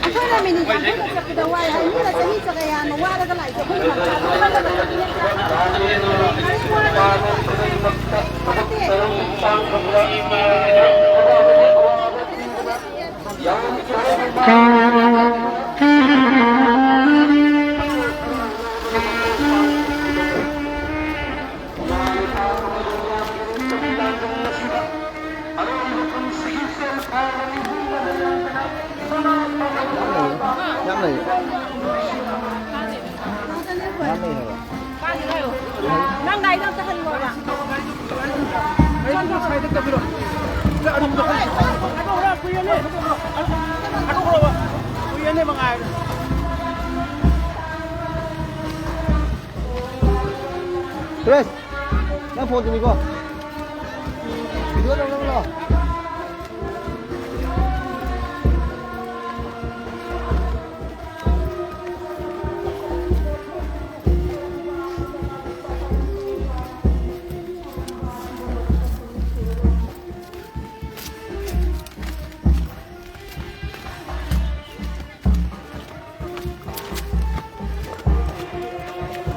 ꯑꯩꯈꯣꯏꯅ ꯃꯤꯅꯤꯠ ꯌꯥꯡꯈꯩ ꯆꯠꯄꯗ ꯋꯥꯏ ꯍꯥꯏ, ꯃꯤꯅ ꯆꯅꯤ ꯆꯠꯂꯦ ꯍꯥꯏꯅ ꯋꯥꯔꯒ ꯂꯥꯛꯏꯁꯦ ꯑꯩꯈꯣꯏꯅ ꯅꯠꯇꯦ꯫ ꯌꯥꯝ ꯂꯩ꯫ ꯌꯥꯝ ꯂꯩ ꯍꯥꯏꯕ꯫ ꯅꯪ ꯒꯥꯔꯤꯗꯣ ꯑꯝꯇ ꯍꯜꯂꯣꯕ꯫ ꯁꯨꯔꯦꯁ, ꯅꯪ ꯐꯣꯟ ꯇꯧꯅꯤꯀꯣ꯫ ꯚꯤꯗꯤꯑꯣ ꯇꯧꯅꯕ ꯂꯥꯛꯑꯣ꯫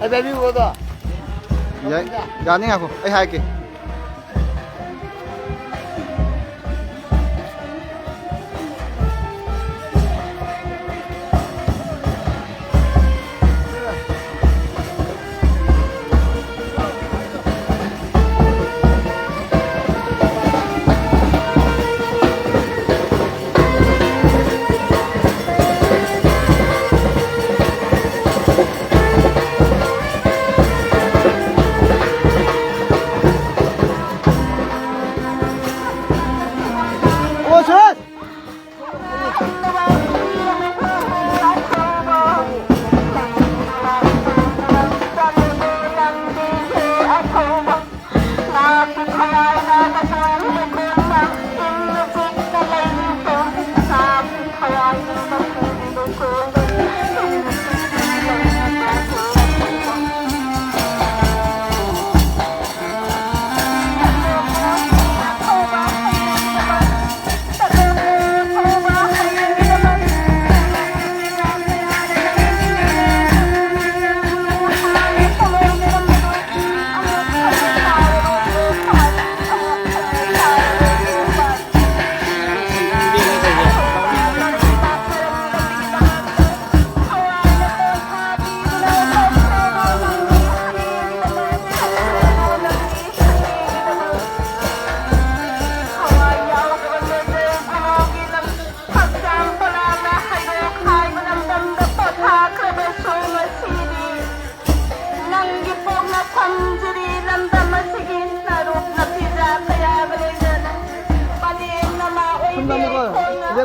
ꯑꯩ ꯄꯥꯏꯕꯤꯌꯨꯀꯣ ꯑꯗꯣ꯫ ꯌꯥꯏ, ꯌꯥꯅꯤ, ꯉꯥꯏꯈꯣ, ꯑꯩ ꯍꯥꯏꯔꯛꯀꯦ꯫ ꯑꯣ ꯁꯨꯔꯖ!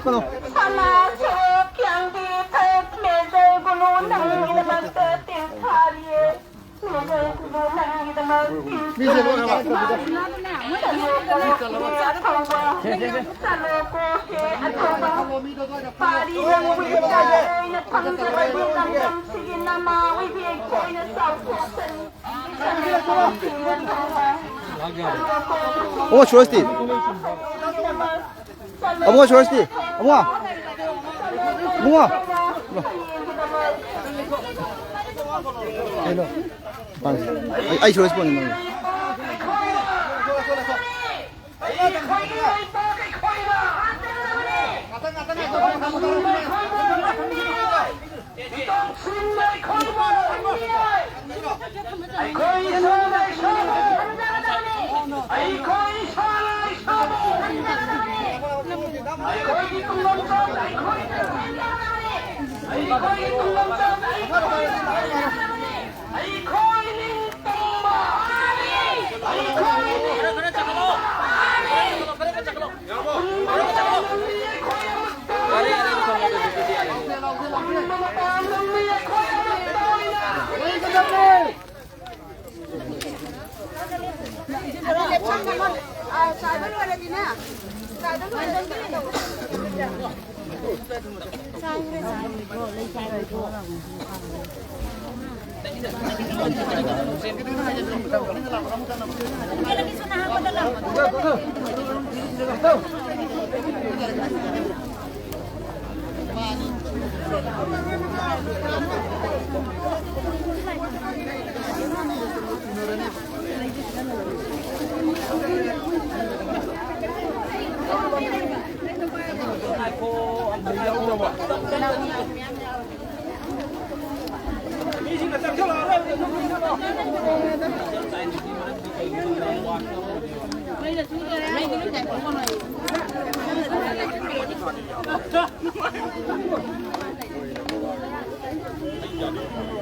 ꯁꯅꯥ ꯁꯔꯨꯛ ꯌꯥꯡꯕꯤ ꯊꯛ ꯃꯦꯖꯔ ꯒꯨꯂꯨ ꯅꯪꯒꯤꯗꯃꯛꯇ ꯇꯤꯟ ꯊꯥꯔꯤꯌꯦ꯫ ꯃꯦꯖꯔ ꯒꯨꯂꯨ ꯅꯪꯒꯤꯗꯃꯛ ꯇꯤꯟ ꯊꯥꯔꯤꯌꯦ꯫ ꯆꯠꯂꯣ ꯀꯣꯛꯀꯦ ꯑꯊꯧꯕ꯫ ꯄꯥꯔꯤ ꯅꯪꯕꯨ ꯏꯆꯥ ꯑꯣꯏꯅ ꯐꯪꯖꯕꯒꯤ ꯂꯝꯗꯝꯁꯤꯒꯤ ꯅꯃꯥ ꯑꯣꯏꯕꯤ ꯑꯩꯈꯣꯏꯅ ꯆꯥꯎꯊꯣꯛꯆꯅꯤ꯫ ꯑꯣ ꯁꯨꯔꯖꯇꯤ꯫ ꯑꯕꯨꯡꯉꯣ ꯁꯨꯔꯖꯇꯤ꯫ ꯑꯕꯨꯡꯉꯣ꯫ ꯑꯕꯨꯡꯉꯣ꯫ ꯀꯩꯅꯣ? ꯑꯩ, ꯑꯩ ꯁꯨꯔꯖ ꯄꯣꯟꯅꯤ ꯅꯪ꯫ ꯑꯩꯈꯣꯏ ꯏꯁꯣꯔꯅ ꯏꯁꯣꯔꯕꯨ ꯈꯪꯖꯒꯗꯕꯅꯤ꯫ ꯑꯩꯈꯣꯏ ꯏꯁꯣꯔꯅ ꯏꯁꯣꯔꯕꯨ ꯈꯪꯖꯒꯗꯕꯅꯤ꯫ ꯑꯩꯈꯣꯏꯒꯤ ꯇꯨꯡꯂꯝꯆꯠ ꯑꯩꯈꯣꯏꯅ ꯁꯦꯝꯖꯒꯗꯕꯅꯤ꯫ ꯑꯩꯈꯣꯏꯒꯤ ꯇꯨꯡꯂꯝꯆꯠ ꯑꯩꯈꯣꯏꯅ ꯁꯦꯝꯖꯒꯗꯕꯅꯤ꯫ ꯑꯩꯈꯣꯏ ꯅꯤꯡꯇꯝꯕ꯫ ꯑꯩꯈꯣꯏ ꯅꯤꯡꯇꯝꯕ꯫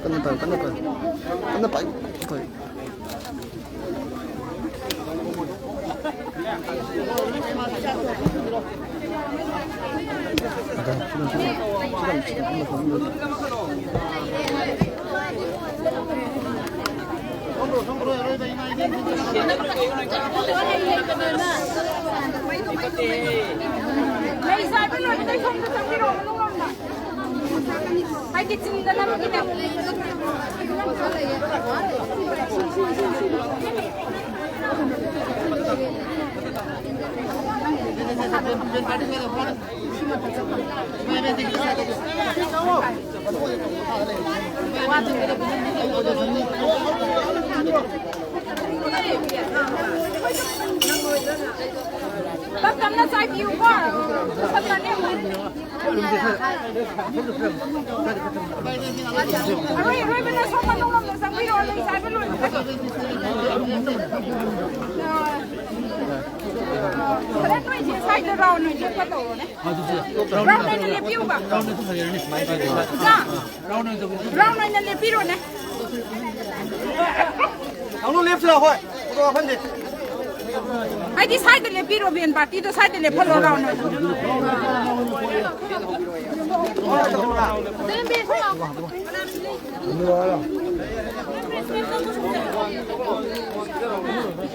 ꯀꯟꯅ ꯄꯥꯏꯌꯨ, ꯀꯟꯅ ꯄꯥꯏꯌꯨ꯫ ꯀꯟꯅ ꯄꯥꯏꯌꯨ꯫ ꯍꯣꯏ꯫ ꯂꯩ ꯁꯥꯕ ꯂꯣꯏꯕꯗꯩ ꯁꯣꯝꯗ ꯆꯪꯕꯤꯔꯛꯑꯣ, ꯃꯅꯨꯡ ꯂꯣꯝꯗ꯫ ꯍꯥꯏꯗꯤ ꯆꯤꯟꯗꯅꯕꯒꯤꯅꯦ꯫ ꯇꯞ ꯇꯞꯅ ꯆꯥꯏꯕꯤꯌꯨꯀꯣ꯫ ꯄꯨꯈꯠꯂꯅꯤ ꯑꯃꯨꯛ꯫ ꯑꯔꯣꯏ ꯑꯔꯣꯏꯕꯅ ꯁꯣꯝ ꯃꯅꯨꯡ ꯂꯣꯝꯗ ꯆꯪꯕꯤꯔꯛꯑꯣ, ꯂꯩ ꯆꯥꯏꯕ ꯂꯣꯏꯕꯗ꯫ ꯈꯔ ꯅꯣꯏꯁꯦ ꯁ꯭ꯋꯥꯏꯗ ꯔꯥꯎꯟ ꯑꯣꯏꯅ ꯂꯦꯞꯄ ꯇꯧꯔꯣꯅꯦ꯫ ꯔꯥꯎꯟ ꯑꯣꯏꯅ ꯂꯦꯞꯄꯤꯌꯨꯕ꯫ ꯏꯆꯥ, ꯔꯥꯎꯟ ꯑꯣꯏꯅ ꯂꯦꯞꯄꯤꯔꯣꯅꯦ꯫ ꯅꯪꯅ ꯂꯦꯞꯁꯤꯔ? ꯍꯣꯏ, ꯐꯣꯇꯣ ꯀꯥꯞꯐꯝꯁꯦ꯫ ꯍꯥꯏꯗꯤ ꯁ꯭ꯋꯥꯏꯗ ꯂꯦꯞꯄꯤꯔꯣ, ꯚꯦꯟ ꯄꯥꯔꯇꯤꯗꯣ ꯁ꯭ꯋꯥꯏꯗ ꯂꯦꯞꯍꯜꯂꯣ, ꯔꯥꯎꯟ ꯑꯣꯏꯅ꯫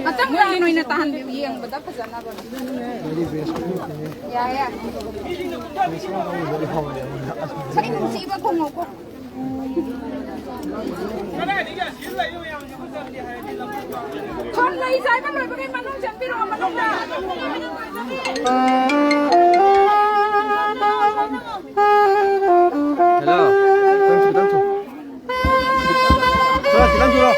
ꯑꯇꯪ ꯔꯥꯎꯟ ꯑꯣꯏꯅ ꯇꯥꯍꯟꯕꯤꯌꯨ, ꯌꯦꯡꯕꯗ ꯐꯖꯅꯕ꯫ ꯌꯥꯏ, ꯌꯥꯏ꯫ ꯁꯛ ꯅꯨꯡꯁꯤꯕ ꯈꯣꯡꯉꯣꯀꯣ꯫ ꯁꯣꯝ ꯂꯩ ꯆꯥꯏꯕ ꯂꯣꯏꯕꯒꯤ ꯃꯅꯨꯡ ꯆꯪꯕꯤꯔꯛꯑꯣ, ꯃꯅꯨꯡꯗ꯫ ꯍꯦꯜꯂꯣ꯫ ꯈꯤꯇꯪ ꯊꯨ, ꯈꯤꯇꯪ ꯊꯨ꯫ ꯈꯔ ꯈꯤꯇꯪ ꯊꯨꯔꯣ꯫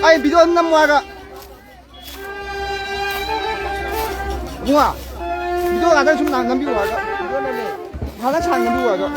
ꯑꯩ ꯚꯤꯗꯤꯑꯣ ꯑꯗꯨꯝ ꯅꯝꯃꯣ ꯍꯥꯏꯔꯒ꯫ ꯏꯕꯨꯡꯉꯣ, ꯚꯤꯗꯤꯑꯣ ꯉꯥꯛꯇꯪ ꯁꯨꯝ ꯅꯝꯕꯤꯌꯨ ꯍꯥꯏꯔꯒ꯫ ꯉꯥꯏꯍꯥꯛꯇꯪ ꯁꯥꯡꯅ ꯅꯝꯕꯤꯌꯨ ꯍꯥꯏꯔꯒ꯫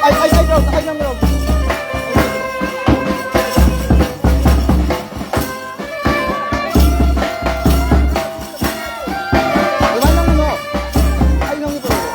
ꯑꯩ, ꯑꯩ, ꯑꯩ ꯇꯧꯔꯛꯀꯦ, ꯑꯩ ꯅꯪ ꯇꯧꯔꯛꯀꯦ꯫ ꯑꯗꯨꯃꯥꯏꯅ ꯅꯝꯒꯅꯣ꯫ ꯑꯩ ꯅꯪ ꯇꯧꯔꯛꯀꯦ꯫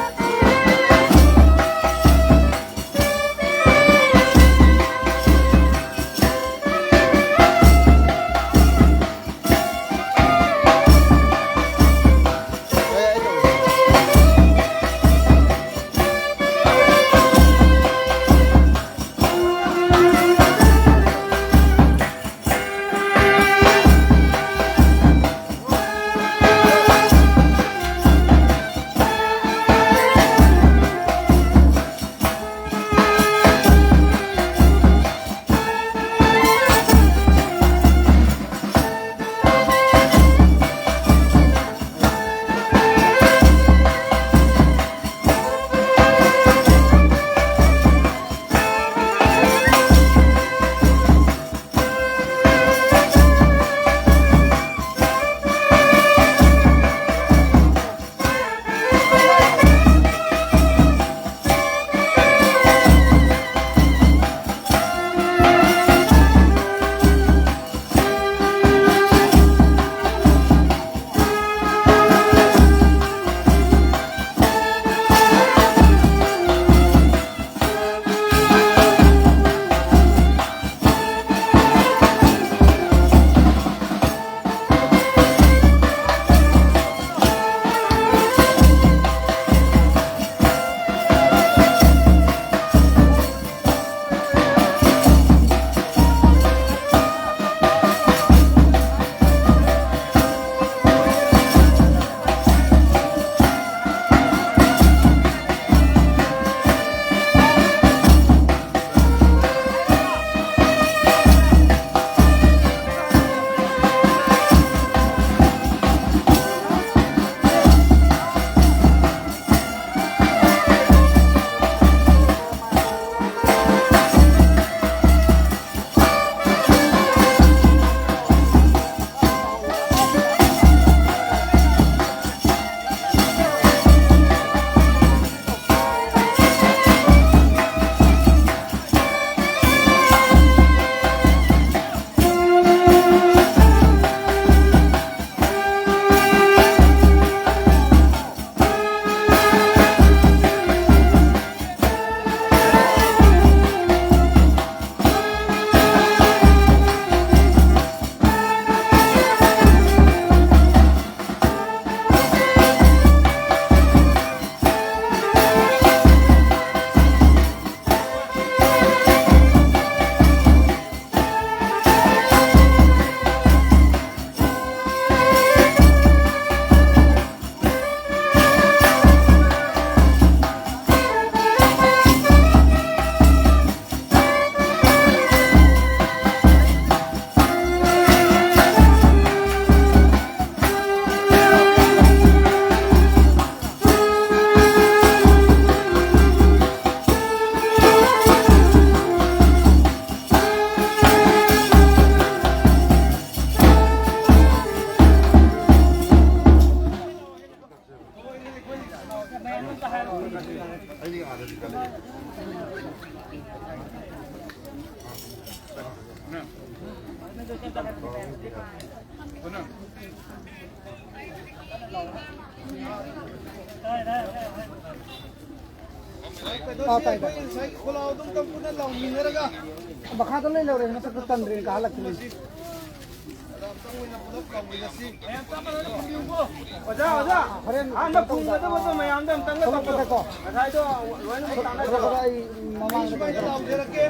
ꯑꯥ, ꯇꯥꯏ, ꯇꯥꯏ꯫ ꯑꯩꯈꯣꯏ ꯉꯁꯥꯏꯒꯤ ꯈꯣꯜꯂꯥꯎ ꯑꯗꯨꯝ ꯇꯝꯄꯨꯅ ꯂꯥꯎꯃꯤꯟꯅꯔꯒ ꯃꯈꯥꯗ ꯂꯣꯏ ꯂꯧꯔꯦ, ꯃꯊꯛꯇ ꯇꯟꯗ꯭ꯔꯦꯅ ꯀꯥꯍꯜꯂꯛꯇ꯭ꯔꯤꯅꯤ꯫ ꯑꯗ ꯑꯝꯇꯪ ꯑꯣꯏꯅ ꯄꯨꯂꯞ ꯂꯥꯎꯃꯤꯟꯅꯁꯤ꯫ ꯃꯌꯥꯝ ꯆꯞ ꯃꯥꯟꯅꯅ ꯈꯨꯝꯕꯤꯌꯨꯀꯣ꯫ ꯑꯣꯖꯥ, ꯑꯣꯖꯥ꯫ ꯍꯣꯔꯦꯟ ꯑꯍꯥꯟꯕ ꯈꯨꯝꯒꯗꯕꯗꯣ ꯃꯌꯥꯝꯗꯣ ꯑꯝꯇꯪꯒ ꯇꯧꯕꯤꯌꯨ꯫ ꯊꯣꯛꯂꯛꯄꯗꯀꯣ꯫ ꯉꯁꯥꯏꯗꯣ ꯂꯣꯏꯅꯃꯛ ꯇꯥꯟꯅꯗ꯭ꯔꯣ? ꯊꯣꯛꯂꯛꯄꯗ ꯑꯩ ꯃꯃꯥꯡꯗ ꯑꯩ ꯁꯨꯃꯥꯏꯅ ꯂꯥꯎꯖꯔꯛꯀꯦ꯫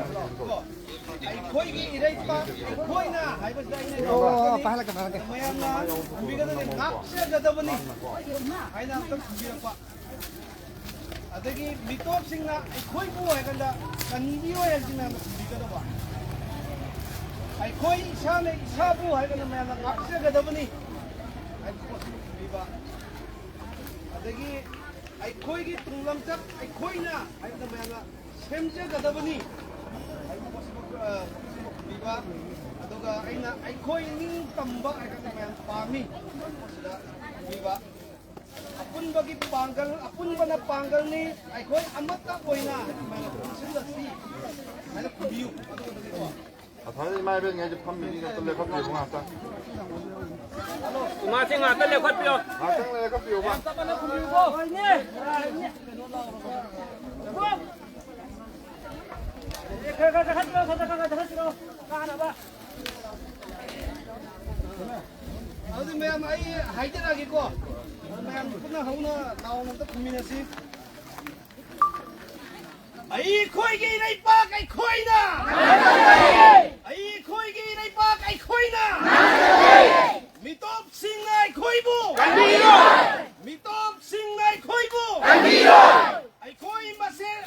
ꯑꯩꯈꯣꯏꯒꯤ ꯏꯔꯩꯄꯥꯛ ꯑꯩꯈꯣꯏꯅ ꯍꯥꯏꯕꯁꯤꯗ ꯑꯩꯅ ꯑꯣ, ꯑꯣ, ꯂꯥꯎꯔꯛꯀꯅꯤ꯫ ꯄꯥꯏꯍꯜꯂꯛꯀꯦ, ꯄꯥꯏꯍꯜꯂꯛꯀꯦ꯫ ꯃꯌꯥꯝꯅ ꯈꯨꯝꯕꯤꯒꯗꯕꯅꯤ, ꯉꯥꯛꯆꯒꯗꯕꯅꯤ ꯍꯥꯏꯅ ꯑꯝꯇꯪ ꯈꯨꯝꯕꯤꯔꯛꯄ꯫ ꯑꯗꯒꯤ ꯃꯤꯇꯣꯞꯁꯤꯡꯅ ꯑꯩꯈꯣꯏꯕꯨ ꯍꯥꯏꯔꯀꯥꯟꯗ ꯀꯟꯕꯤꯌꯣ ꯍꯥꯏꯕꯁꯤ ꯃꯌꯥꯝꯅ ꯈꯨꯝꯕꯤꯒꯗꯕ꯫ ꯑꯩꯈꯣꯏ ꯏꯁꯥꯅ ꯏꯁꯥꯕꯨ ꯍꯥꯏꯔꯀꯥꯟꯗ ꯃꯌꯥꯝꯅ ꯉꯥꯛꯆꯒꯗꯕꯅꯤ ꯍꯥꯏꯕ ꯄꯣꯠꯁꯤꯃ ꯈꯨꯝꯕꯤꯕ꯫ ꯑꯗꯒꯤ ꯑꯩꯈꯣꯏꯒꯤ ꯇꯨꯡꯂꯝꯆꯠ ꯑꯩꯈꯣꯏꯅ ꯍꯥꯏꯕꯗ ꯃꯌꯥꯝꯅ ꯁꯦꯝꯖꯒꯗꯕꯅꯤ ꯍꯥꯏꯕ ꯄꯣꯠꯁꯤꯃ, ꯑ, ꯄꯣꯠꯁꯤꯃ ꯈꯨꯝꯕꯤꯕ꯫ ꯑꯗꯨꯒ ꯑꯩꯅ ꯑꯩꯈꯣꯏ ꯅꯤꯡꯇꯝꯕ ꯍꯥꯏꯕꯁꯤ ꯃꯌꯥꯝ ꯄꯥꯝꯃꯤ ꯍꯥꯏꯕ ꯄꯣꯠꯁꯤꯗ ꯈꯨꯝꯕꯤꯕ꯫ ꯑꯄꯨꯟꯕꯒꯤ ꯄꯥꯡꯒꯜ, ꯑꯄꯨꯟꯕꯅ ꯄꯥꯡꯒꯜꯅꯤ, ꯑꯩꯈꯣꯏ ꯑꯃꯠꯇ ꯑꯣꯏꯅ ꯁꯨꯃꯥꯏꯅ ꯄꯨꯟꯁꯤꯜꯂꯁꯤ ꯍꯥꯏꯅ ꯈꯨꯝꯕꯤꯌꯨ꯫ ꯑꯗꯨꯒ ꯑꯗꯨꯒꯤꯀꯣ꯫ ꯑꯊꯥꯏꯗ ꯏꯃꯥ ꯏꯕꯦꯟꯉꯩꯁꯦ ꯐꯝꯃꯤꯅꯤꯅ ꯑꯝꯇ ꯂꯦꯞꯈꯠꯄꯤꯌꯨ ꯉꯥꯛꯇ꯫ ꯏꯃꯥꯁꯤ ꯉꯥꯛꯇ ꯂꯦꯞꯈꯠꯄꯤꯌꯣ꯫ ꯉꯥꯛꯇꯪ ꯂꯦꯞꯈꯠꯄꯤꯌꯨꯕ꯫ ꯌꯥꯝ ꯇꯞꯅ ꯈꯨꯝꯕꯤꯌꯨꯀꯣ꯫ ꯍꯣꯏꯅꯦ꯫ ꯈꯔ ꯈꯔ ꯆꯠꯈꯠꯄꯤꯔꯣ, ꯈꯔ ꯈꯔ ꯆꯠꯈꯠꯄꯤꯔꯣ꯫ ꯀꯥꯅꯕ꯫ ꯑꯗꯨꯗꯤ ꯃꯌꯥꯝ ꯑꯩ ꯍꯥꯏꯖꯔꯛꯑꯒꯦꯀꯣ꯫ ꯃꯌꯥꯝ ꯄꯨꯟꯅ ꯍꯧꯅ ꯂꯥꯎꯅ ꯑꯝꯇ ꯈꯨꯝꯃꯤꯟꯅꯁꯤ꯫ ꯑꯩꯈꯣꯏꯒꯤ ꯂꯩꯄꯥꯛ ꯑꯩꯈꯣꯏꯅ! ꯑꯩꯈꯣꯏꯒꯤ ꯂꯩꯄꯥꯛ ꯑꯩꯈꯣꯏꯅ! ꯃꯤꯇꯣꯞꯁꯤꯡꯅ ꯑꯩꯈꯣꯏꯕꯨ! ꯃꯤꯇꯣꯞꯁꯤꯡꯅ ꯑꯩꯈꯣꯏꯕꯨ! ꯑꯩꯈꯣꯏ ꯃꯁꯦꯟ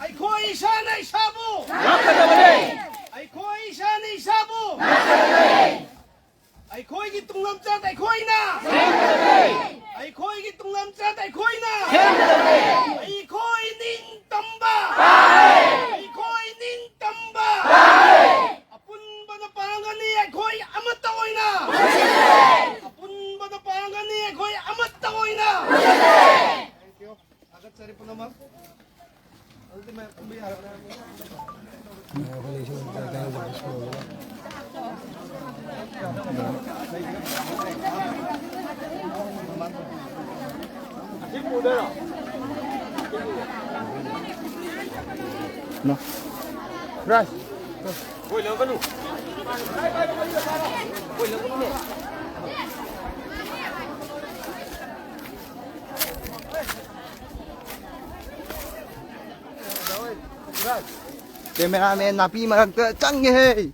ꯑꯩꯈꯣꯏ ꯏꯁꯥꯅ ꯏꯁꯥꯕꯨ! ꯉꯥꯛꯀꯗꯕꯅꯤ! ꯑꯩꯈꯣꯏ ꯏꯁꯥꯅ ꯏꯁꯥꯕꯨ! ꯉꯥꯛꯀꯗꯕꯅꯤ! ꯑꯩꯈꯣꯏꯒꯤ ꯇꯨꯡꯂꯝꯆꯠ ꯑꯩꯈꯣꯏꯅ! ꯁꯦꯝꯒꯗꯕꯅꯤ! ꯑꯩꯈꯣꯏꯒꯤ ꯇꯨꯡꯂꯝꯆꯠ ꯑꯩꯈꯣꯏꯅ! ꯁꯦꯝꯒꯗꯕꯅꯤ! ꯑꯩꯈꯣꯏ ꯅꯤꯡꯇꯝꯕ! ꯄꯥꯡꯒꯜ! ꯑꯩꯈꯣꯏ ꯅꯤꯡꯇꯝꯕ! ꯄꯥꯡꯒꯜ! ꯑꯄꯨꯟꯕꯅ ꯄꯥꯡꯒꯅꯤ ꯑꯩꯈꯣꯏ ꯑꯃꯠꯇ ꯑꯣꯏꯅ! ꯄꯨꯟꯁꯤꯜꯂꯦ! ꯑꯄꯨꯟꯕꯅ ꯄꯥꯡꯒꯅꯤ ꯑꯩꯈꯣꯏ ꯑꯃꯠꯇ ꯑꯣꯏꯅ! ꯄꯨꯟꯁꯤꯜꯂꯦ! ꯊꯥꯒꯠꯆꯔꯤ ꯄꯨꯝꯅꯃꯛ꯫ ꯑꯗꯨꯗꯤ ꯃꯌꯥꯝ ꯀꯨꯝꯕ ꯌꯥꯔꯕ꯭ꯔꯥ? ꯑꯁꯤ ꯄꯨꯗꯣꯏꯔꯣ? ꯔꯥꯖ꯫ ꯀꯦꯃꯦꯔꯥꯃꯦꯟ ꯅꯥꯄꯤ ꯃꯔꯛꯇ ꯆꯪꯉꯦꯍꯦ꯫